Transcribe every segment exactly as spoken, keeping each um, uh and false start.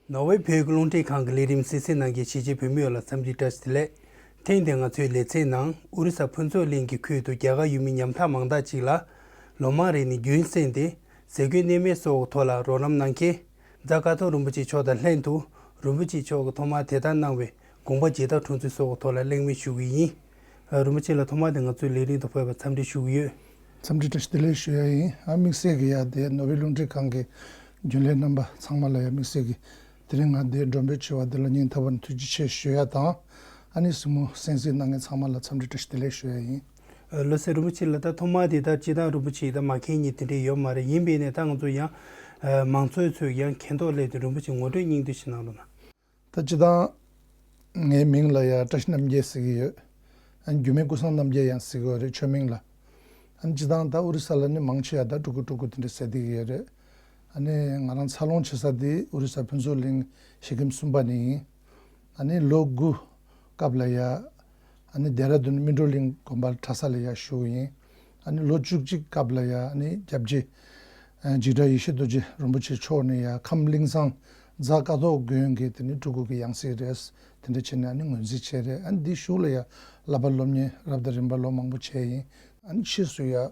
ནོར་ཝེ་བོད་ཀྱི་རླུང་འཕྲིན་ཁང་གི་ལས་རིམ་གསན་གཟིགས་གནང་མཁན་གཞིས་བྱེས་བོད་མི་ཡོངས་ལ་འཚམས་འདྲི་བཀྲ་ཤིས་བདེ་ལེགས། ཐེངས་འདིར་ང་ཚོའི་ལེ་ཚན་ནང་ཨོ་རི་ས་ཕུན་ཚོགས་གླིང་གི་ཁུལ་དུ་རྒྱ་གར་ཡུལ་མི་ཉམ་ཐག་མང་དག་ཅིག་ལ་ལོ་མང་རིང་ནས་རྒྱུན་གསན་ཏེ་ཟས་གོས་གནས་མལ་སོགས་ཀྱི་ཐོག་ལ་རོགས་རམ་གནང་མཁན་རྫ་དཀར་ཐོག་རིན་པོ་ཆེ་མཆོག་དང་ལྷན་དུ་རིན་པོ་ཆེ་མཆོག་གིས་ཐོག་མར་དེ་ལྟར་གནང་བའི་དགོངས་པ་ཇི་ལྟར་འཁྲུངས་ཚུལ་སོགས་ཀྱི་ཐོག་ལ་གླེང་མོལ་ཞུ་གི་ཡིན། རིན་པོ་ཆེ་ལགས་ཐོག་མར་དེ་ང་ཚོའི་ལས་རིམ་དུ་ཕེབས་པར་འཚམས་འདྲི་ཞུ་གི་ཡོད། འཚམས་འདྲི་བཀྲ་ཤིས་བདེ་ལེགས་ཞུ་ཡ་ཡིན། ཨ་དམིགས་བསལ་གྱི་ཡ་དེ་ནོར་ཝེ་རླུང་འཕྲིན་ཁང་གི་རྒྱུན་ལས་རྣམ་པ་ཚང་མ་ལ་ཡ་དམིགས་བསལ་གྱི་དེ་རིང་ང་འདིར་མགྲོན་འབོད་བྱས་པ་འདི་ལ་སྙིང་ཐག་པ་ནས་ཐུགས་རྗེ་ཆེ་ཞུ་ཡ་དང་། ཨ་ནི་གཟིགས་མོ་གསན་གཟིགས་གནང་མཁན་ཚང་མ་ལ་འཚམས་འདྲི་བཀྲ་ཤིས་བདེ་ལེགས་ཞུ་ཡ་ཡིན། ལགས་སོ། རིན་པོ་ཆེ་ལགས་ད་ཐོག་མར་དེ་ད་སྤྱིར་བཏང་རིན་པོ་ཆེ་ད་མ་མཁྱེན་མཁན་དེ་འདྲ་ཡོད་མ་རེད། ཡིན་པས་ནས་ད་ང་ཚོ་ཡང་མང་ཚོགས་ཚོས་ཡང་མཁྱེན་རྟོགས་སླེབས་ཏེ་རིན་པོ་ཆེ་ངོ་སྤྲོད་སྙིང་བསྡུས་ཤིག་གནང་རོགས་གནང་། ད་སྤྱིར་བཏང་ངའི་མིང་ལ་ཡ་བཀྲ་ཤིས་རྣམ་རྒྱལ་ཟེར་གྱི་ཡོད། ཨ་ནི་རྒྱུད་སྨད་ཀུན་བཟང་རྣམ་རྒྱལ་ཡང་ཟེར་གྱི་ཡོད་རེད་ཆོས་མིང་ལ། ཨ་ནི་སྤྱིར་བཏང་ད་ཨོ་རི་ས་ལ་ནི་མང་ཆེ་བ་ད་སྤྲུལ་སྐུ་སྤྲུལ་སྐུ་དེ་འདྲ་ཟེར་བསྡད་ཀྱི་ཡོད་རེད། ཨ་ནི་ང་རང་འཚར་ལོངས་བྱེད་ས་དེ་ཨོ་རི་ས་ཕུན་ཚོགས་གླིང་གཞིས་ཁྱིམ་གསུམ་པ་ནས་ཡིན། ཨ་ནི་ལོ་དགུ་སྐབས་ལ་ཡ། ཨ་ནི་ལྡེ་ར་ལྡུན་སྨིན་གྲོལ་གླིང་དགོན་པར་གྲྭ་ས་ལ་ཡ་བཞུགས་ཡིན། ཨ་ནི་ལོ་བཅུ་གཅིག་སྐབས་ལ་ཡ་ཨ་ནི་སྐྱབས་རྗེ་འཇིགས་བྲལ་ཡེ་ཤེས་རྡོ་རྗེ་རིན་པོ་ཆེ་མཆོག་ནས་ཡ་ཁམས་གླིང་ཚང་རྫ་དཀར་ཐོག་དགོན་གྱི་དེ་ནི་སྤྲུལ་སྐུ་གི་ཡང་སྲིད་རེད། དེ་འདྲ་བྱས་ནས་ཨ་ནི་ངོས་འཛིན་བྱས་རེད། ཨ་ནི་འདི་གཞུག་ལ་ཡ་བསླབ་པ་སློབ་གཉེར་རབ་དང་རིམ་པ་ལོ་མང་པོ་བྱས་ཡིན། ཨ་ནི་ཕྱིས་སུ་ཡ།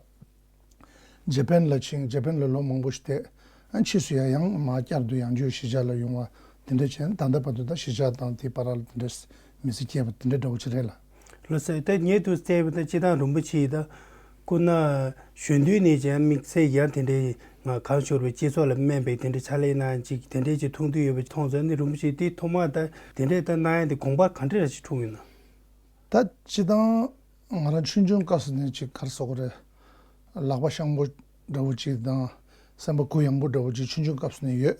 ཇེ་པན་ལ་ཕྱིན། ཇེ་པན་ལ་ལོ་མང་པོ་ཞིག་བསྡད། ཨ་ཕྱིས་སུ་ཡང་ཡང་མར་བསྐྱར་དུ་ཡང་བསྐྱར་གཞིས་ཆགས་ལ་ཡོང་བ་དེ་འདྲ་བྱས། ད་ལྟ་བར་དུ་ད་གཞིས་ཆགས་དང་དེའི་བར་ལ་དེ་འདྲ་མི་ཚེ་སྐྱེལ་བ་དེ་འདྲ་འདྲ་བོ་ཅིག་རེད་ལ། ལགས་སོ། ད་ངས་དུ་བལྟས་པ་ད་སྤྱིར་བཏང་རིན་པོ་ཆེ་ད་སྐུ་ན་གཞོན་དུས་ནས་ཀྱང་དམིགས་བསལ་ཡང་དེ་འདྲའི་ང་གང་ཞོར་བའི་སྤྱི་ཚོགས་ལ་སྨན་པའི་དེ་འདྲའི་ཕྱག་ལས་གནང་ཅིག་དེ་འདྲའི་ཅིག་མཐོང་ཐོས་ཡོད་པ་མཐོང་ཙང་ནི་རིན་པོ་ཆེ་དེ་ཐོག་མར་ད་དེ་འདྲའི་ད་གནང་ཡ་དེ་དགོངས་པ་ག་འདྲ་ཞིག་འཁྲུངས་ཡོད་ན། ད་སྤྱིར་བཏང་ང་རང་ཆུང་ཆུང་སྐབས་སུ་ནས་ཅིག་ག་རེ་ཟེར་དགོས་རེད། ལག་པ་ཤང་པོ་འདྲ་བོ་ཅིག་དང་སེམས་པ་གུ་ཡངས་པོ་འདྲ་བོ་ཅིག་ཆུང་ཆུང་སྐབས་སུ་ནས་ཡོད།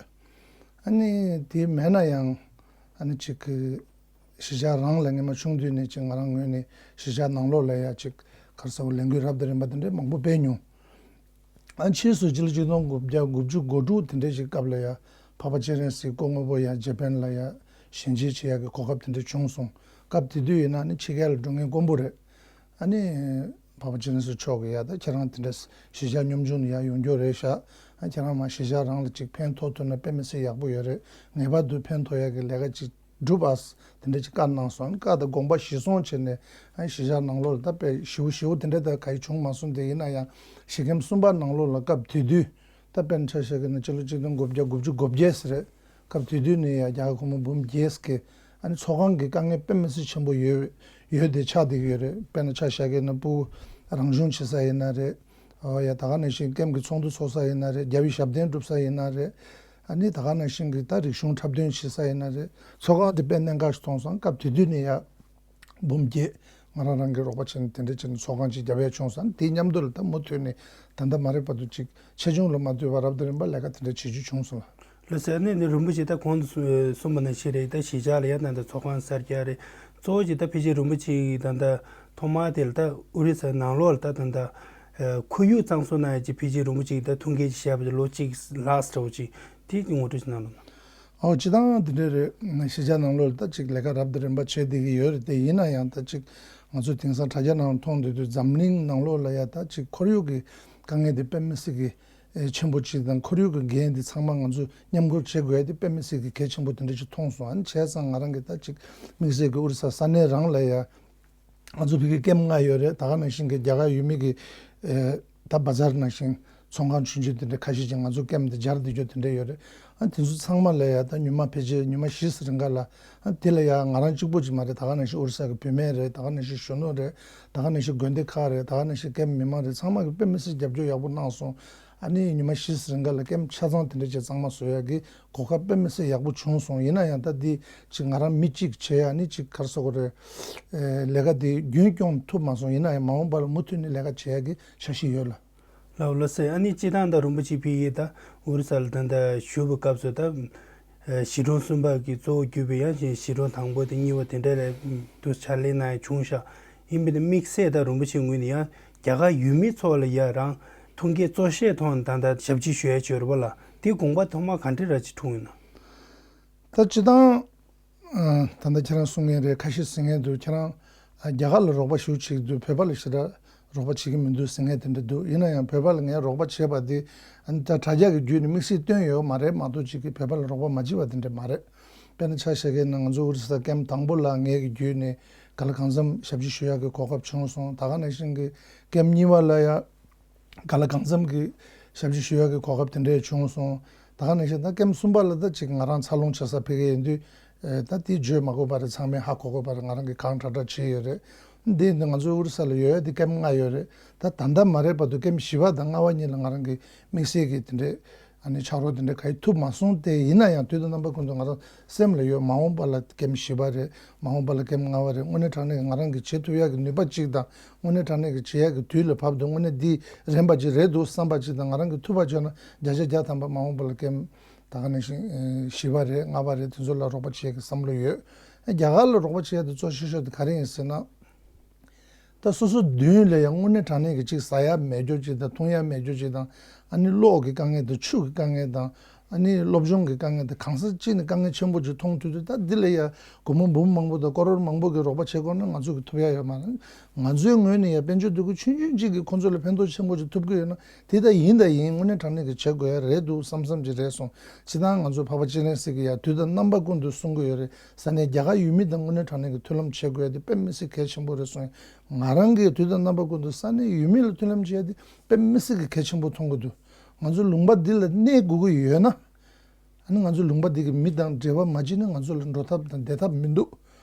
ཨ་ནི་དེ་མེད་ན་ཡང་ཨ་ནི་ཅིག་གི་གཞིས་ཆགས་རང་ལ་སྔོན་མ་ཆུང་དུས་ནས་ཅིག་ང་རང་ངོས་ནས་གཞིས་ཆགས་ནང་ལོགས་ལ་ཡ་ཅིག་ག་རེ་ཟེར་དགོས། ལས་འགུལ་རབ་དང་རིམ་པ་དེ་འདྲ་མང་པོ་སྤེལ་མྱོང་། ཨ་ཕྱིས་སུ་སྤྱི་ལོ་ཆིག་སྟོང་དགུ་བརྒྱ་དགུ་བཅུ་གོ་དྲུག་དེ་འདྲའི་ཞིག་སྐབས་ལ་ཡ་འཕགས་པ་སྤྱན་རས་གཟིགས་སྐུ་དངོས་པོ་ཡ་ཇེ་པན་ལ་ཡ་ཞལ་མཇལ་བྱེད་ཡག་གི་གོ་སྐབས་དེ་འདྲ་བྱུང་སོང་། སྐབས་དེ་དུས་ཡིན་ན་ནི་ཕྱི་རྒྱལ་ལ་འགྲོ་མཁན་དཀོན་པོ་རེད། ཨ་ནི་འཕགས་པ་སྤྱན་རས་གཟིགས་མཆོག་གིས་ཡ་ད་ཁྱེད་རང་དེ་འདྲ་གཞིས་ཆགས་ཉམ་ཆུང་ནས་ཡ་ཡོང་རྒྱུ་རེད་ཤག་ཨ་ཁྱེད་རང་མ་གཞིས་ཆགས་རང་ལ་ཅིག་ཕན་ཐོགས་ཐུབ་ན་དཔེ་མི་སྲིད་ཡག་པོ་ཡོད་རེད། ངེས་པར་དུ་ཕན་ཐོགས་ཡག་གི་ལས་ཀ་ཅིག་སྒྲུབ་ཨ། དེ་འདྲ་ཅིག་བཀའ་གནང་སོང་། བཀའ་དང་དགོངས་པ་གཞིར་བཟུང་བྱས་ནས་ཨ་གཞིས་ཆགས་ནང་ལོགས་ལ་ད་དཔེ་ཞེ་པོ་ཞེ་པོ་དེ་འདྲ་ད་ག་ཡི་བྱུང་མ་སོང་། དེ་ཡིན་ན་ཡང་གཞིས་ཁྱིམ་གསུམ་པ་ནང་ལོགས་ལ་སྐབས་དེ་དུས་ད་དཔེར་ན་ཆ་བཞག་གི་ན་སྤྱི་ལོ་ཆིག་སྟོང་དགུ་བརྒྱ་དགུ་བཅུ་གོ་བརྒྱད་ཟེར་རེད། སྐབས་དེ་དུས་ནས་ཡང་རྒྱ་གར་གུང་མོ་འབུམ་བརྒྱད་ཀྱི་ཨ་ནི་ཚོགས་ཁང་གི་དཀའ་ངལ་དཔེ་མི་སྲིད་ཆེན་པོ་ཡོད་ཡོད་དེ་ཆགས་བསྡད་ཀྱི་ཡོད་རེད། དཔེར་ན་ཆ་བཞག་གི་ན་སྤུ་གུ་རང་གཞུང་བྱེད་ས་ཡིན་ན་རེད། ཨོ་ཡ་ད་ག་ནང་བཞིན་ཀེམ་གྱི་ཚོགས་འདུ་ཚོགས་ས་ཡིན་ན་རེད། རྒྱལ་བའི་ཞབས་བརྟན་སྒྲུབ་ས་ཡིན་ན་རེད། ཨ་ནི་ད་ག་ནང་བཞིན་གྱི་ད་རིག་གཞུང་འཁྲབ་སྟོན་བྱེད་ས་ཡིན་ན་རེད། ཚོགས་ཁང་དེ་དཔེ་གནད་འགག་ཞིག་མཐོང་སོང་། སྐབས་དེ་དུས་ནས་ཡ་འབུམ་བརྒྱད་ང་རང་རང་གིས་རོགས་པ་བྱས་ནས་དེ་འདྲ་བྱས་ནས་ཚོགས་ཁང་ཅིག་རྒྱབ་ཡ་བྱུང་སོང་། དེའི་མཉམ་དུ་ལ་ད་མུ་མཐུད་ནས་ད་ལྟ་མ་རེད་བར་དུ་ཅིག་ཆེ་ཆུང་ལ་མ་ལྟོས་པར་རབ་དང་རིམ་པ་ལས་ཀ་དེ་འདྲ་བྱེད་རྒྱུ་བྱུང་སོང་ལ། ལགས་སོ། ཨ་ནི་ནི་རིན་པོ་ཆེ་ད་གོང་དུ་གསུངས་པ་ནང་བཞིན་རེད། ད་གཞིས་ཆགས་ལ་ཡ་ད་ད་ཚོགས་ཁང་གསར་རྒྱག་རེད། གཙོ་བོ་ཅིག་ད་ཕལ་ཆེར་རིན་པོ་ཆེ་ད་ད་ཐོག་མ་དེ་ལ་ད་ཨོ་རི་ས་ནང་ལོགས་ལ་ད་ད་ད་ཁོར་ཡུག་གཙང་བཟོ་གནང་ཡ་ཅིག་ཕལ་ཆེར་རིན་པོ་ཆེ་ད་ཐུགས་འགན་ཅིག་བཞག་པ་ཅིག་ལོ་གཅིག་ལྷག་ཙམ་ཅིག་དེ་ངོ་སྤྲོད་ཅིག་གནང་རོགས་གནང་། ཨོ་སྤྱིར་བཏང་དེ་འདྲ་རེད། གཞིས་ཆགས་ནང་ལོགས་ལ་ད་ཅིག་ལས་ཀ་རབ་དང་རིམ་པ་བྱས་བསྡད་ཀྱི་ཡོད་རེད། དེ་ཡིན་ན་ཡང་ད་ཅིག་ང་ཚོ་དེང་སང་དྲ་རྒྱ་ནང་མཐོང་བསྡད་དུས་འཛམ་གླིང་ནང་ལོགས་ལ་ཡ་ད་ཅིག་ཁོར་ཡུག་གི་དཀའ་ངལ་དེ་དཔེ་མི་སྲིད་ཀྱི་ཨེ་ཆེན་པོ་ཅིག་དང་། ཁོར་ཡུག་གི་འགན་དེ་ཚང་མ་ང་ཚོས་མཉམ་འཁུར་བྱེད་དགོས་ཡ་དེ་དཔེ་མི་སྲིད་ཀྱི་གལ་ཆེན་པོ་དེ་འདྲ་ཅིག་མཐོང་སོང་། ཨ་ནི་བྱས་ཙང་ང་རང་གིས་ད་ཅིག་དམིགས་བསལ་གྱི་ཨོ་རི་ས་ས་གནས་རང་ལ་ཡ་ང་ཚོ་བོད་ཀྱི་ཀེམ་ལྔ་ཡོད་རེད། ད་ག་ནང་བཞིན་གྱི་རྒྱ་གར་ཡུལ་མི་གི་ཨེ་ད་བ་ཛར་ནང་བཞིན་ཚོང་ཁང་ཆུང་ཆུང་དེ་འདྲ་ཁ་ཤས་ཅིག་ང་ཚོ་ཀེམ་དེ་སྦྱར་བསྡད་རྒྱུ་དེ་འདྲ་ཡོད་རེད། ཨ་དེ་ཚོ་ཚང་མ་ལ་ཡ་ད་ཉི་མ་ཕལ་ཆེར་ཉི་མ་བཞི་ཙམ་རིང་ག་ལ་ཨ་དེ་ལ་ཡ་ང་རང་གཅིག་པོ་ཅིག་མ་རེད། ད་ག་ནང་བཞིན་ཨོ་རི་ས་གི་བུད་མེད་རེད། ད་ག་ནང་བཞིན་གཞོན་ནུ་རེད། ད་ག་ནང་བཞིན་དགོན་སྡེ་ཁག་རེད། ད་ག་ནང་བཞིན་ཀེམ་མི་མང་རེད། ཚང་མ་གིས་དཔེ་མི་སྲིད་རྒྱབ་སྐྱོར་ཡག་པོ་གནང་སོང་། ཨ་ནི་ཉི་མ་བཞི་ཙམ་རིང་ག་ལ་ཀེམ་ཆ་ཚང་དེ་འདྲ་ཅིག་གཙང་མ་བཟོ་ཡག་གི་གོ་སྐབས་དཔེ་མི་སྲིད་ཡག་པོ་བྱུང་སོང་། ཡིན་ན་ཡང་ད་འདི་ཅིག་ང་རང་མི་གཅིག་བྱས་ཡ་ནི་ཅིག་ག་རེ་ཟེར་དགོས་རེད། ཨེ་ལས་ཀ་འདི་རྒྱུན་སྐྱོང་ཐུབ་མ་སོང་། ཡིན་ན་ཡང་མ་འོངས་པ་ལ་མུ་མཐུད་ནས་ལས་ཀ་བྱེད་ཡ་གི་འཆར་གཞི་ཡོད་ལ། ལགས་ལགས་སེ། ཨ་ནི་སྤྱིར་བཏང་ད་རིན་པོ་ཆེ་ཕ་གིར་ད་ཨོ་རི་ས་ལ་ད་ད་བཞུགས་པའི་སྐབས་སུ་ད་ཨེ་གཞིས་གྲོང་གསུམ་པ་གི་གཙོ་བོ་གྱུར་པའི་ཡང་གཞིས་གཞིས་གྲོང་དང་པོ་དང་གཉིས་པ་དེ་འདྲ་ལ་དུ་ཕྱག་ལས་གནང་ཡ་བྱུང་ཤག་ཡིན་པས་ན་དམིགས་བསལ་ད་རིན་པོ་ཆེའི་ངོས་ནས་ཡང་རྒྱ་གར་ཡུལ་མི་ཚོ་ལ་ཡ་རང་ཐུགས་འགན་གཙོ་ཆེ་ཐོག་ནས་ད་ལྟ་ཞབས་ཕྱི་ཞུ་ཡ་བྱོས་རེད་པ་ལ། དེའི་དགོངས་པ་ཐོག་མ་ག་འདྲ་ར་ཅིག་འཁྲུངས་ཡོད་ན། ད་སྤྱིར་བཏང་ཨ་ད་ལྟ་ཁྱེད་རང་གསུང་མཁན་རེད། ཁ་ཤས་ཟེར་མཁན་འདུག་ཁྱེད་རང་ཨ་རྒྱ་གར་ལ་རོགས་པ་ཞེ་པོ་བྱེད་ཀྱི་འདུག་བོད་པ་ལ་ཞེ་དྲག་ རོགས་པ་བྱེད་ཀྱི་མི་འདུག་ཟེར་མཁན་དེ་འདྲ་འདུག། ཡིན་ན་ཡང་བོད་པ་ལ་ངས་རོགས་པ་བྱས་པ་དེ་ཨ་ནི་ད་དྲ་རྒྱ་གི་བརྒྱུད་ནས་དམིགས་བསལ་བཏོན་ཡོད་མ་རེད་མ་གཏོགས་ཅིག་གིས་བོད་པ་ལ་རོགས་པ་མ་བྱས་པ་དེ་འདྲ་མ་རེད། དཔེར་ན་ཆ་བཞག་གི་ན་ང་ཚོ་ཨོ་རི་ས་ཀེམ་དང་པོ་ལ་ངས་ཀྱི་བརྒྱུད་ནས་ག་ལ་གང་འཚམ་ཞབས་ཕྱི་ཞུ་ཡག་གི་གོ་སྐབས་བྱུང་སོང་། ད་ག་ནང་བཞིན་གྱི་ཀེམ་གཉིས་པ་ལ་ཡང་ག་ལ་གང་འཚམ་གྱི་ཞབས་ཕྱི་ཞུ་ཡག་གི་གོ་སྐབས་དེ་འདྲས་བྱུང་སོང་། ད་ག་ནང་བཞིན་ད་ཀེམ་གསུམ་པ་ལ་ད་ཅིག་ང་རང་འཚར་ལོངས་བྱེད་ས་ཕ་གི་ཡིན་དུས་ཨེ་ད་དེ་བརྗོད་མ་དགོས་པ་རེད། ཚང་མས་ཧ་གོ་དགོས་པ་རེད། ང་རང་གིས་གང་དྲག་དྲག་བྱས་ཡོད་རེད། འདི་ནི་ང་ཚོའི་ཨོ་རི་ས་ལ་ཡོད་ཡ་དེ་ཀེམ་ལྔ་ཡོད་རེད། ད་ད་ལྟ་མ་རེད་བར་དུ་ཀེམ་བཞི་པ་དང་ལྔ་པ་གཉིས་ལ་ང་རང་གིས་དམིགས་བསལ་གྱི་དེ་འདྲས་ཨ་ནི་ཕྱག་རོགས་དེ་འདྲས་ག་ཡེ་ཐུབ་མ་སོང་སྟེ། ཡིན་ན་ཡང་དུས་དང་རྣམ་པ་ཀུན་ཏུ་ང་རང་སེམས་ལ་ཡོད། མ་འོངས་པ་ལ་ཀེམ་བཞི་པ་རེད། མ་འོངས་པ་ལ་ཀེམ་ལྔ་པ་རེད། དངོས་གནས་དྲང་གནས་ཀྱི་ང་རང་གིས་བྱེད་ཐུབ་ཡག་གི་ནུས་པ་གཅིག་དང་། དངོས་གནས་དྲང་གནས་ཀྱི་བྱེད་ཡག་གི་དུས་ལ་བབ་འདུག། དངོས་གནས་འདི་རན་པ་ཅིག་རེད་འདུག་བསམ་པ་ཅིག་དང་། ང་རང་གིས་ཐུབ་པ་བྱས་ན་བརྒྱ་ཆ་བརྒྱ་ཐམ་པ་མ་འོངས་པ་ལ་ཀེམ་ད་ག་ནང་བཞིན་ཨེ་བཞི་པ་རེད། ལྔ་པ་རེད། དེ་ཚོ་ལ་རོགས་པ་བྱེད་ཡག་གི་བསམ་བློ་ཡོད། རྒྱ་གར་ལ་རོགས་པ་བྱེད་ཡག་དེ་གཙོ་ཆེ་ཤོས་དེ་ག་རེ་ཡིན་ཟེར་ན། ད་སོ་སོ་མདུན་ལ་ཡང་དངོས་གནས་དྲང་གནས་ཀྱི་ཅིག་ཟ་ཡག་མེད་རྒྱུ་ཅིག་དང་། འཐུང་ཡག་མེད་རྒྱུ་ཅིག་དང་། ཨ་ནི་གློག་གི་དཀའ་ངལ་དང་། ཆུ་གི་དཀའ་ངལ་དང་། ཨ་ནི་སློབ་སྦྱོང་གི་དཀའ་ངལ་དང་། གང་ས་ཅིག་ནས་དཀའ་ངལ་ཆེན་པོ་ཅིག་མཐོང་དུས་དུས། ད་འདི་ལ་ཡ་སྒོར་མོ་འབུམ་མང་པོ་དང་ཀོ་རོར་མང་པོ་གི་རོགས་པ་བྱེད་དགོས་ན་ང་ཚོ་གིས་ཐུབ་ཡག་ཡོད་མ་རེད། ང་ཚོའི་ངོས་ནས་ཡ་དཔལ་འབྱོར་འདུ་འགོད་ཆུང་ཆུང་ཅིག་གིས་ཁོང་ཚོ་ལ་ཕན་ཐོགས་ཆེན་པོ་ཅིག་ཐུབ་ཀྱི་ཡོད་ན། དེ་ད་ཡིན་ད་ཡིན། དངོས་གནས་དྲང་གནས་ཀྱི་བྱེད་དགོས་ཡ་རེད་འདུག་བསམ་བསམ་ཅིག་རེད་སོང་། སྤྱིར་བཏང་ང་ཚོ་འཕགས་པ་སྤྱན་རས་གཟིགས་ཀྱིས་ཡ་དུས་དང་རྣམ་པ་ཀུན་ཏུ་གསུང་གི་ཡོད་རེད། ས་གནས་རྒྱ་གར་ཡུལ་མི་དང་དངོས་གནས་དྲང་གནས་ཀྱི་མཐུན་ལམ་བྱེད་དགོས་ཡ་དེ་དཔེ་མི་སྲིད་གལ་ཆེན་པོ་རེད་སོང་། ང་རང་གིས་དུས་དང་རྣམ་པ་ཀུན་ཏུ་ས་གནས་ཡུལ་མི་ལ་མཐུན་ལམ་བྱེད་ཡ་དེ་དཔེ་མི་སྲིད་ཀྱི་གལ་ཆེན་པོ་མཐོང་གི་འདུག། ང་ཚོ་ལུང་པ་འདི་ལ་གནས་དགོས་ཀྱི་ཡོད་ན། ཨ་ནི་ང་ཚོ་ལུང་པ་འདི་གི་མི་དང་འབྲེལ་བ་མ་བྱས་ན་ང་ཚོ་ལ་འགྲོ་ཐབས་དང་བསྡད་ཐབས་མི་འདུག།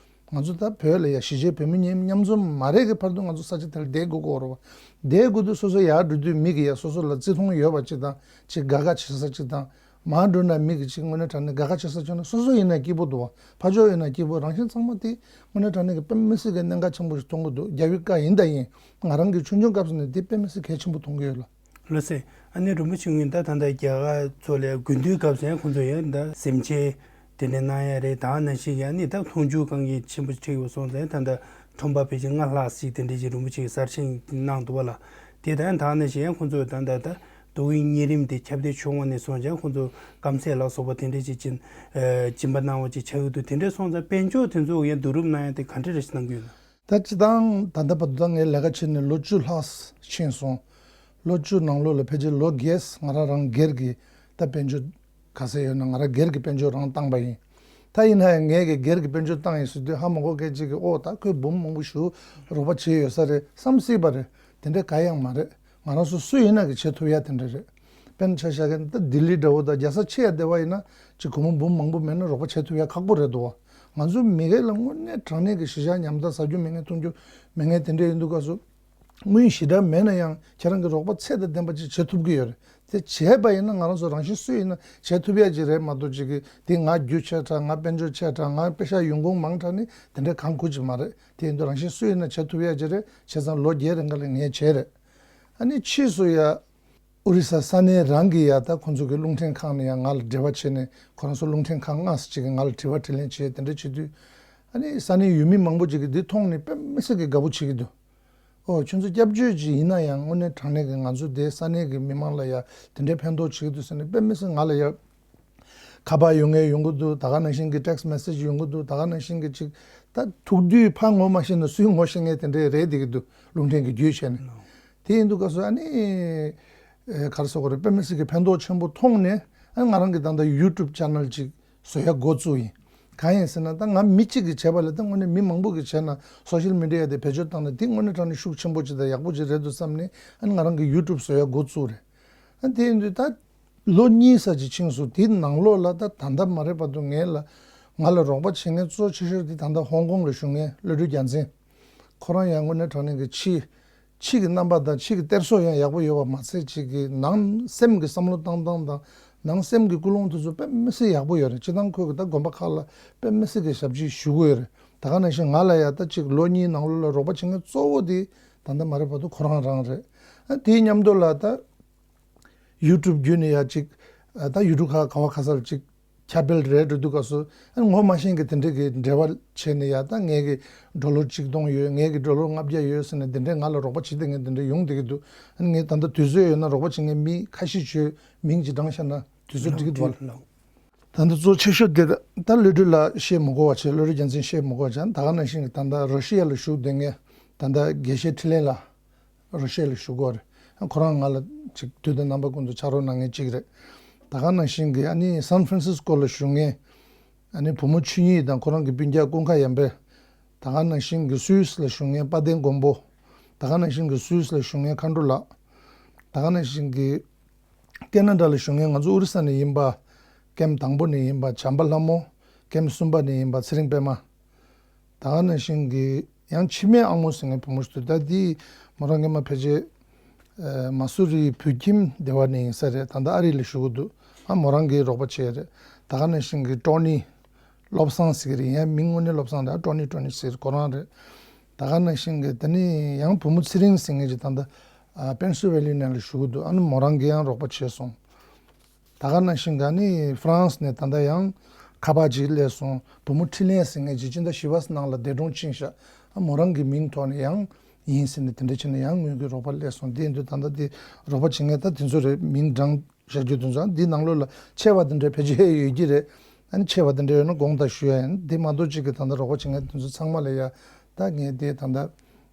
ང་ཚོ་ད་བོད་ལ་ཡ་གཞིས་བྱེས་བོད་མི་མཉམ་མཉམ་འཛོམས་མ་རེད་གི་བར་དུ་ང་ཚོ་ས་ཆ་དེར་བསྡད་དགོས་ཀྱི་ཡོད་རེད་བ། བསྡད་དགོས་དུས་སོ་སོ་ཡར་འགྲོ་དུས་མི་གི་ཡ་སོ་སོ་ལ་བརྩི་མཐོང་ཡོད་པ་ཅིག་དང་། ཅིག་དགའ་དགའ་བྱེད་ས་ཅིག་དང་། མར་འགྲོ་ན་མི་གི་ཅིག་དངོས་གནས་དྲང་གནས་དགའ་དགའ་བྱེད་ས་བྱུང་ན་སོ་སོ་ཡིན་ན་སྐྱིད་པོ་འདུག་བ། ཕར་ཕྱོགས་ཡིན་ན་སྐྱིད་པོ། རང་བཞིན་ཚང་མ་དེ་དངོས་གནས་དྲང་གནས་ཀྱི་དཔེ་མི་སྲིད་ཀྱི་གནད་འགག་ཆེན་པོ་ཞིག་མཐོང་གི་འདུག། རྒྱ་བོད་བཀའ་ཡིན་ད་ཡིན། ང་རང་གི་ཆུང་ཆུང་སྐབས་སུ་ནས་དེ་དཔེ་མི་སྲིད་གལ་ཆེན་པོ་མཐོང་གི་ཡོད་ལ། ལགས་སེ། ཨ་ནི་རིན་པོ་ཆེ་ངོས་ད་ད་ལྟ་རྒྱ་གར་ཚོ་ལ་དགུན་དུས་སྐབས་སུ་ཡང་ཁོང་ཚོ་ཡང་ད་སེམས་ཅན་དེ་འདྲ་གནང་ཡ་རེད། ད་ནང་བཞིན་ཡང་ནི་ད་འཐུང་ཆུ་དཀའ་ངལ་ཆེན་པོ་འཕྲད་ཡོད་སོང་ཙང་། ད་ད་ཁྲོམ་པ་ཕལ་ཆེར་ལྔ་ལྷག་ཞིག་དེ་འདྲ་ཞིག་རིན་པོ་ཆེ་གིས་གསར་བཞེངས་གནང་འདུག་བ་ལ། དེ་ད་ཡང་ད་ནང་བཞིན་ཡང་ཁོང་ཚོ་ད་ད་ད་དུས་ཡུན་གཉན་རིམ་དེ་ཁྱབ་གདལ་བྱུང་བ་ནས་བཟུང་ཡང་ཁོང་ཚོ་སྐམ་ཟས་ལ་སོགས་པ་དེ་འདྲ་ཞིག་སྦྱིན་ཨ་སྦྱིན་པ་གནང་བ་ཅིག་ཆགས་ཀྱི་འདུག། དེ་འདྲ་སོང་ཙང་དཔལ་འབྱོར་དེ་ཚོ་ཡང་བསྡུ་རུབ་གནང་ཡ་དེ་ག་འདྲ་རེ་ཞིག་གནང་གི་ཡོད་ན། ད་སྤྱིར་བཏང་ད་ལྟ་བར་དུ་ད་ངས་ལས་ཀ་བྱས་ནས་ལོ་བཅུ་ལྷག་ཕྱིན་སོང་། ལོ་བཅུ་ནང་ལོགས་ལ་ཕལ་ཆེར་ལོ་བརྒྱད་ང་རང་རང་སྒེར་གྱི་ད་དཔལ་འབྱོར་ག་ཚད་ཡོད་ན་ང་རང་སྒེར་གྱི་དཔལ་འབྱོར་རང་བཏང་པ་ཡིན། ད་ཡིན་ན་ཡང་ངས་ཀྱི་སྒེར་གྱི་དཔལ་འབྱོར་བཏང་ཡིན་ཟེར་དུས་ཧ་མ་གོ་མཁན་ཅིག་གིས་ཨོ་ད་ཁོས་འབུམ་མང་པོ་ཞིག་རོགས་པ་བྱས་ཡོད་ས་རེད་བསམ་སྲིད་པ་རེད། དེ་འདྲ་གང་ཡང་མ་རེད། ང་རང་ཚོ་སུ་ཡིན་ན་གི་བྱེད་ཐུབ་ཡ་དེ་འདྲ་རེད། དཔེར་ན་ཆ་བཞག་གི་ད་ལྡི་ལི་འདྲ་བོ་དང་རྒྱལ་ས་ཆེ་ཡ་དེ་བ་ཡིན་ན་ཅིག་སྒོར་མོ་འབུམ་མང་པོ་མེད་ན་རོགས་པ་བྱེད་ཐུབ་ཡ་ཁག་པོ་རེད་འདུག་བ། ང་ཚོ་མི་སྒེར་ལ་དངོས་གནས་དྲང་གནས་ཀྱི་གཞིས་ཆགས་ཉམ་ཐག་ཟ་རྒྱུ་མེད་མཁན་འཐུང་རྒྱུ་མེད་མཁན་དེ་འདྲ་ཡིན་དུས་སྐབས་སུ། དངུལ་ཞེ་དྲག་མེད་ན་ཡང་ཁྱེད་རང་གི་རོགས་པ་ཚད་དང་ལྡན་པ་ཅིག་བྱེད་ཐུབ་ཀྱི་ཡོད་རེད། དེ་བྱས་པ་ཡིན་ན་ང་རང་ཚོ་རང་བཞིན་སུ་ཡིན་ན་བྱེད་ཐུབ་ཡ་ཅིག་རེད་མ་གཏོགས་ཅིག་གིས་དེ་ང་རྒྱུ་ཆེ་དྲགས། ང་དཔལ་འབྱོར་ཆེ་དྲགས། ང་པེ་ཤག་ཡོང་ཁུངས་མང་དྲགས་ནི་དེ་འདྲ་གང་དགོས་ཅིག་མ་རེད། དེ་ཡིན་དུས་རང་བཞིན་སུ་ཡིན་ན་བྱེད་ཐུབ་ཡ་ཅིག་རེད། བྱས་ཙང་ལོ་བརྒྱད་རིང་ག་ལ་ངས་བྱས་རེད། ཨ་ནི་ཕྱིས་སུ་ཡ། ཨོ་རི་ས་ས་གནས་རང་གི་ཡ་ད་ཁོང་ཚོ་གི་རླུང་འཕྲིན་ཁང་ནས་ཡང་ང་ལ་འབྲེལ་བ་བྱས་ནས། ཁོ་རང་ཚོ་རླུང་འཕྲིན་ཁང་ལྔ་ཙམ་ཅིག་གིས་ང་ལ་དྲི་བ་དྲིས་ལན་བྱས། དེ་འདྲ་བྱེད་དུས་ཨ་ནི་ས་གནས་ཡུལ་མི་མང་པོ་ཅིག་གིས་འདི་མཐོང་ནས་དཔེ་མི་སྲིད་ཀྱི་དགའ་པོ་བྱེད་ཀྱི་འདུག། ཨོ་ཁྱོད་ཚོ་སྐྱབས་བཅོལ་ཅིག་ཡིན་ན་ཡང་དངོས་གནས་དྲང་གནས་ཀྱི་ང་ཚོ་དེ་ས་གནས་ཀྱི་མི་མང་ལ་ཡ་དེ་འདྲའི་ཕན་ཐོགས་བྱེད་ཀྱི་འདུག་ཟེར་ནས་དཔེ་མི་སྲིད་ང་ལ་ཡ་ཁ་པར་ཡོང་མཁན་ཡོང་གི་འདུག། ད་ག་ནང་བཞིན་གྱི་text message ཡོང་གི་འདུག། ད་ག་ནང་བཞིན་གྱི་ཅིག་ད་ཐུག་དུས་ཕར་ངོ་མ་ཤེས་ན་ཚུར་ངོ་ཤེས་མཁན་དེ་འདྲའི་རེད་བསྡད་ཀྱི་འདུག། རླུང་འཕྲིན་གྱི་བརྒྱུད་བྱས་ནས། དེ་ཡིན་དུས་སྐབས་སུ་ཨ་ནི། ཨེ་ག་རེ་ཟེར་དགོས་རེད། དཔེ་མི་སྲིད་ཀྱི་ཕན་ཐོགས་ཆེན་པོ་མཐོང་ནས་ཨ་ནི་ང་རང་གིས་ད་ལྟ་YouTube channel ཅིག་བཟོ་ཡ་འགོ་བཙུགས་ཡིན། གང་ཡིན་ཟེར་ན་ད་ང་མི་གཅིག་གིས་བྱས་པ་ལས་ད་དངོས་གནས་མི་མང་པོ་གིས་བྱས་ན་social media དེ་བེད་སྤྱོད་བཏང་ན་དེ་དངོས་གནས་དྲང་གནས་ཤུགས་ཆེན་པོ་ཅིག་དང་ཡག་པོ་ཅིག་རེད་འདུག་བསམ་ནས་ཨ་ནི་ང་རང་གིས་YouTube བཟོ་ཡ་འགོ་བཙུགས་རེད། ཨ་དེ་ཡིན་དུས་ད་ལོ་གཉིས་ཙམ་ཅིག་ཕྱིན་སོང་། དེའི་ནང་ལོགས་ལ་ད་ད་ལྟ་མ་རེད་བར་དུ་ངས་ལ་ང་ལ་རོགས་པ་བྱེད་མཁན་གཙོ་ཆེ་ཤོས་དེ་ད་ལྟ་ཧོང་ཀོང་ལ་བཞུགས་མཁན་བློ་གྲོས་རྒྱལ་མཚན། ཁོ་རང་ཡང་དངོས་གནས་དྲང་གནས་ཀྱི་ཕྱི་ཕྱི་གི་རྣམ་པ་དང་ཕྱི་གི་གཏེར་སྲོག་ཡང་ཡག་པོ་ཡོད་པ་མ་ཚད་ཅིག་གི་ནང་སེམས་ཀྱི་བསམ་བློ་བཏང་སྟངས་དང་ནང་སེམས་ཀྱི་ཀུན་སློང་དེ་ཚོ་དཔེ་མི་སྲིད་ཡག་པོ་ཡོད་རེད། སྤྱིར་བཏང་ཁོས་ཀྱི་ད་དགོན་པ་ཁག་ལ་དཔེ་མི་སྲིད་ཀྱི་ཞབས་ཕྱི་ཞུ་གི་ཡོད་རེད། ད་ག་ནང་བཞིན་ང་ལ་ཡ་ད་ཅིག་ལོ་གཉིས་ནང་ལོགས་ལ་རོགས་པ་བྱེད་མཁན་གཙོ་བོ་དེ་ད་ལྟ་མ་རེད་བར་དུ་ཁོ་རང་རང་རེད། ཨ་དེའི་མཉམ་དུ་ལ་ད་YouTube བརྒྱུད་ནས་ཡ་ཅིག་ཨ་ད་YouTube ཁག་ག་བ་ག་ས་ལ་ཅིག་ཁྱབ་སྤེལ་རེད་འགྲོ་དུས་སྐབས་སུ་ཨ་ངོ་མ་ཤེས་མཁན་དེ་འདྲ་གི་འབྲེལ་བ་བྱས་ནས་ཡ་ད་ངའི་གི་ཌོ་ལར་གཅིག་སྟོང་ཡོད། ངའི་གི་ཌོ་ལར་ལྔ་བརྒྱ་ཡོད་ཟེར་ནས་དེ་འདྲས་ང་ལ་རོགས་པ་བྱེད་བསྡད་མཁན་དེ་འདྲ་ཡོང་བསྡད་ཀྱི་འདུག། ཨ་ནི་ངས་ད་ལྟ་དུས་ཚོད་ཡོད་ན་རོགས་པ་བྱེད་མཁན་མི་ཁ་ཤས་ཅིག་མིང་ཅིག་བགྲངས་བཞག་ན་དུས་ཚོད་འགྲིག་གི་འདུག་བ། ད་ལྟ་གཙོ་ཆེ་ཤོས་དེ་ད་བློ་གྲོས་ལགས་བཤད་མི་དགོས་པ་བྱས། བློ་གྲོས་རྒྱལ་མཚན་བཤད་མི་དགོས་པ་བྱས། ད་ག་ནང་བཞིན་གྱི་ད་ལྟ་རོ་ཤི་ཡ་ལ་བཞུགས་བསྡད་མཁན་ད་ལྟ་དགེ་བཤེས་འཕྲིན་ལས་ལགས། རོ་ཤེལ་ལ་བཞུགས་ཀྱི་ཡོད་རེད། ཁོ་རང་ང་ལ་ཅིག་དུས་དང་རྣམ་པ་ཀུན་ཏུ་ཕྱག་རོགས་གནང་མཁན་གཅིག་རེད། ད་ག་ནང་བཞིན་གྱི་ཨ་ནི་སན་ཧྥ་རན་སིས་ཀོ་ལ་བཞུགས་མཁན་ཨ་ནི་བུ་མོ་ཆོས་ཉིད་དང་ཁོ་རང་གི་སྤུན་ཀྱག་ཀུན་དགའ་ཡམ་པེ། ད་ག་ནང་བཞིན་གྱི་སུད་སི་ལ་བཞུགས་མཁན་དཔལ་ལྡན་མགོན་པོ། ད་ག་ནང་བཞིན་གྱི་སུད་སི་ལ་བཞུགས་མཁན་མཁའ་འགྲོ་ལགས། ད་ག་ནང་བཞིན་གྱི་ཀེ་ན་ཌ་ལ་བཞུགས་མཁན་ང་ཚོ་ཨོ་རི་ས་ནས་ཡིན་པ། ཀེམ་དང་པོ་ནས་ཡིན་པ་བྱམས་པ་ལྷ་མོ། ཀེམ་གསུམ་པ་ནས་ཡིན་པ་ཚེ་རིང་པད་མ། ད་ག་ནང་བཞིན་གྱི་ཡང་འཆི་མེད་ཨ་མོ་ཟེར་མཁན་བུ་མོ་ཞིག་འདུག་ད་འདི་མོ་རང་སྔོན་མ་ཕལ་ཆེར་ཨ་མ་སུ་རི་བོད་ཁྱིམ་སྡེ་བ་ནས་ཡིན་ས་རེད། ད་ལྟ་ཨ་རི་ལ་བཞུགས་ཀྱི་འདུག་ཨ་མོ་རང་གིས་རོགས་པ་བྱས་རེད། ད་ག་ནང་བཞིན་གྱི་ཀྲོ་ནི་བློ་བཟང་ཟེར་གྱི་རེད། ཡང་མིང་དངོས་གནས་བློ་བཟང་རེད། ཀྲོ་ནི་ཀྲོ་ནི་ཟེར་ཁོ་རང་རེད། ད་ག་ནང་བཞིན་གྱི་ད་ནི་ཡང་བུ་མོ་ཚེ་རིང་ཟེར་མཁན་ཅིག་ད་ལྟ་ཨ་པེན་སིལ་ཝེ་ནི་ཡ་ལ་བཞུགས་ཀྱི་འདུག་ཨ་ནི་མོ་རང་གིས་ཡང་རོགས་པ་བྱས་སོང་། ད་ག་ནང་བཞིན་ག་ནི་ཧྥ་རན་སི་ནས་ད་ལྟ་ཡང་ཁ་པར་ཅིག་སླེབས་སོང་། བུ་མོ་འཕྲིན་ལས་ཟེར་མཁན་ཅིག་སྤྱི་ཟླ་བཞི་པ་ནང་ལ་འདས་གྲོངས་ཕྱིན་ཤག་ཨ་མོ་རང་གི་མིང་ཐོག་ནས་ཡང་ཡིན་ཟེར་ནས་དེ་འདྲ་བྱས་ནས་ཡང་དངུལ་གྱི་རོགས་པ་སླེབས་སོང་། དེ་ཡིན་དུས་ད་ལྟ་དེ་རོགས་པ་བྱེད་མཁན་ད་དེ་ཚོ་རེད། མིང་བགྲང་བཞག་རྒྱུ་དེ་ཚོ་འདི་ནང་ལོགས་ལ་ཆེ་བ་དེ་འདྲ་ཕལ་ཆེར་ཡོད་ཀྱི་རེད། ཨ་ནི་ཆེ་བ་དེ་འདྲ་ཡོད་ན་དགོངས་དག་ཞུ་ཡ་ཡིན། དེ་མ་གཏོགས་ཅིག་གི་ད་ལྟ་རོགས་པ་བྱེད་མཁན་དེ་ཚོ་ཚང་མ་ལ་ཡ་ད་ངས་དེ་ད་ལྟ་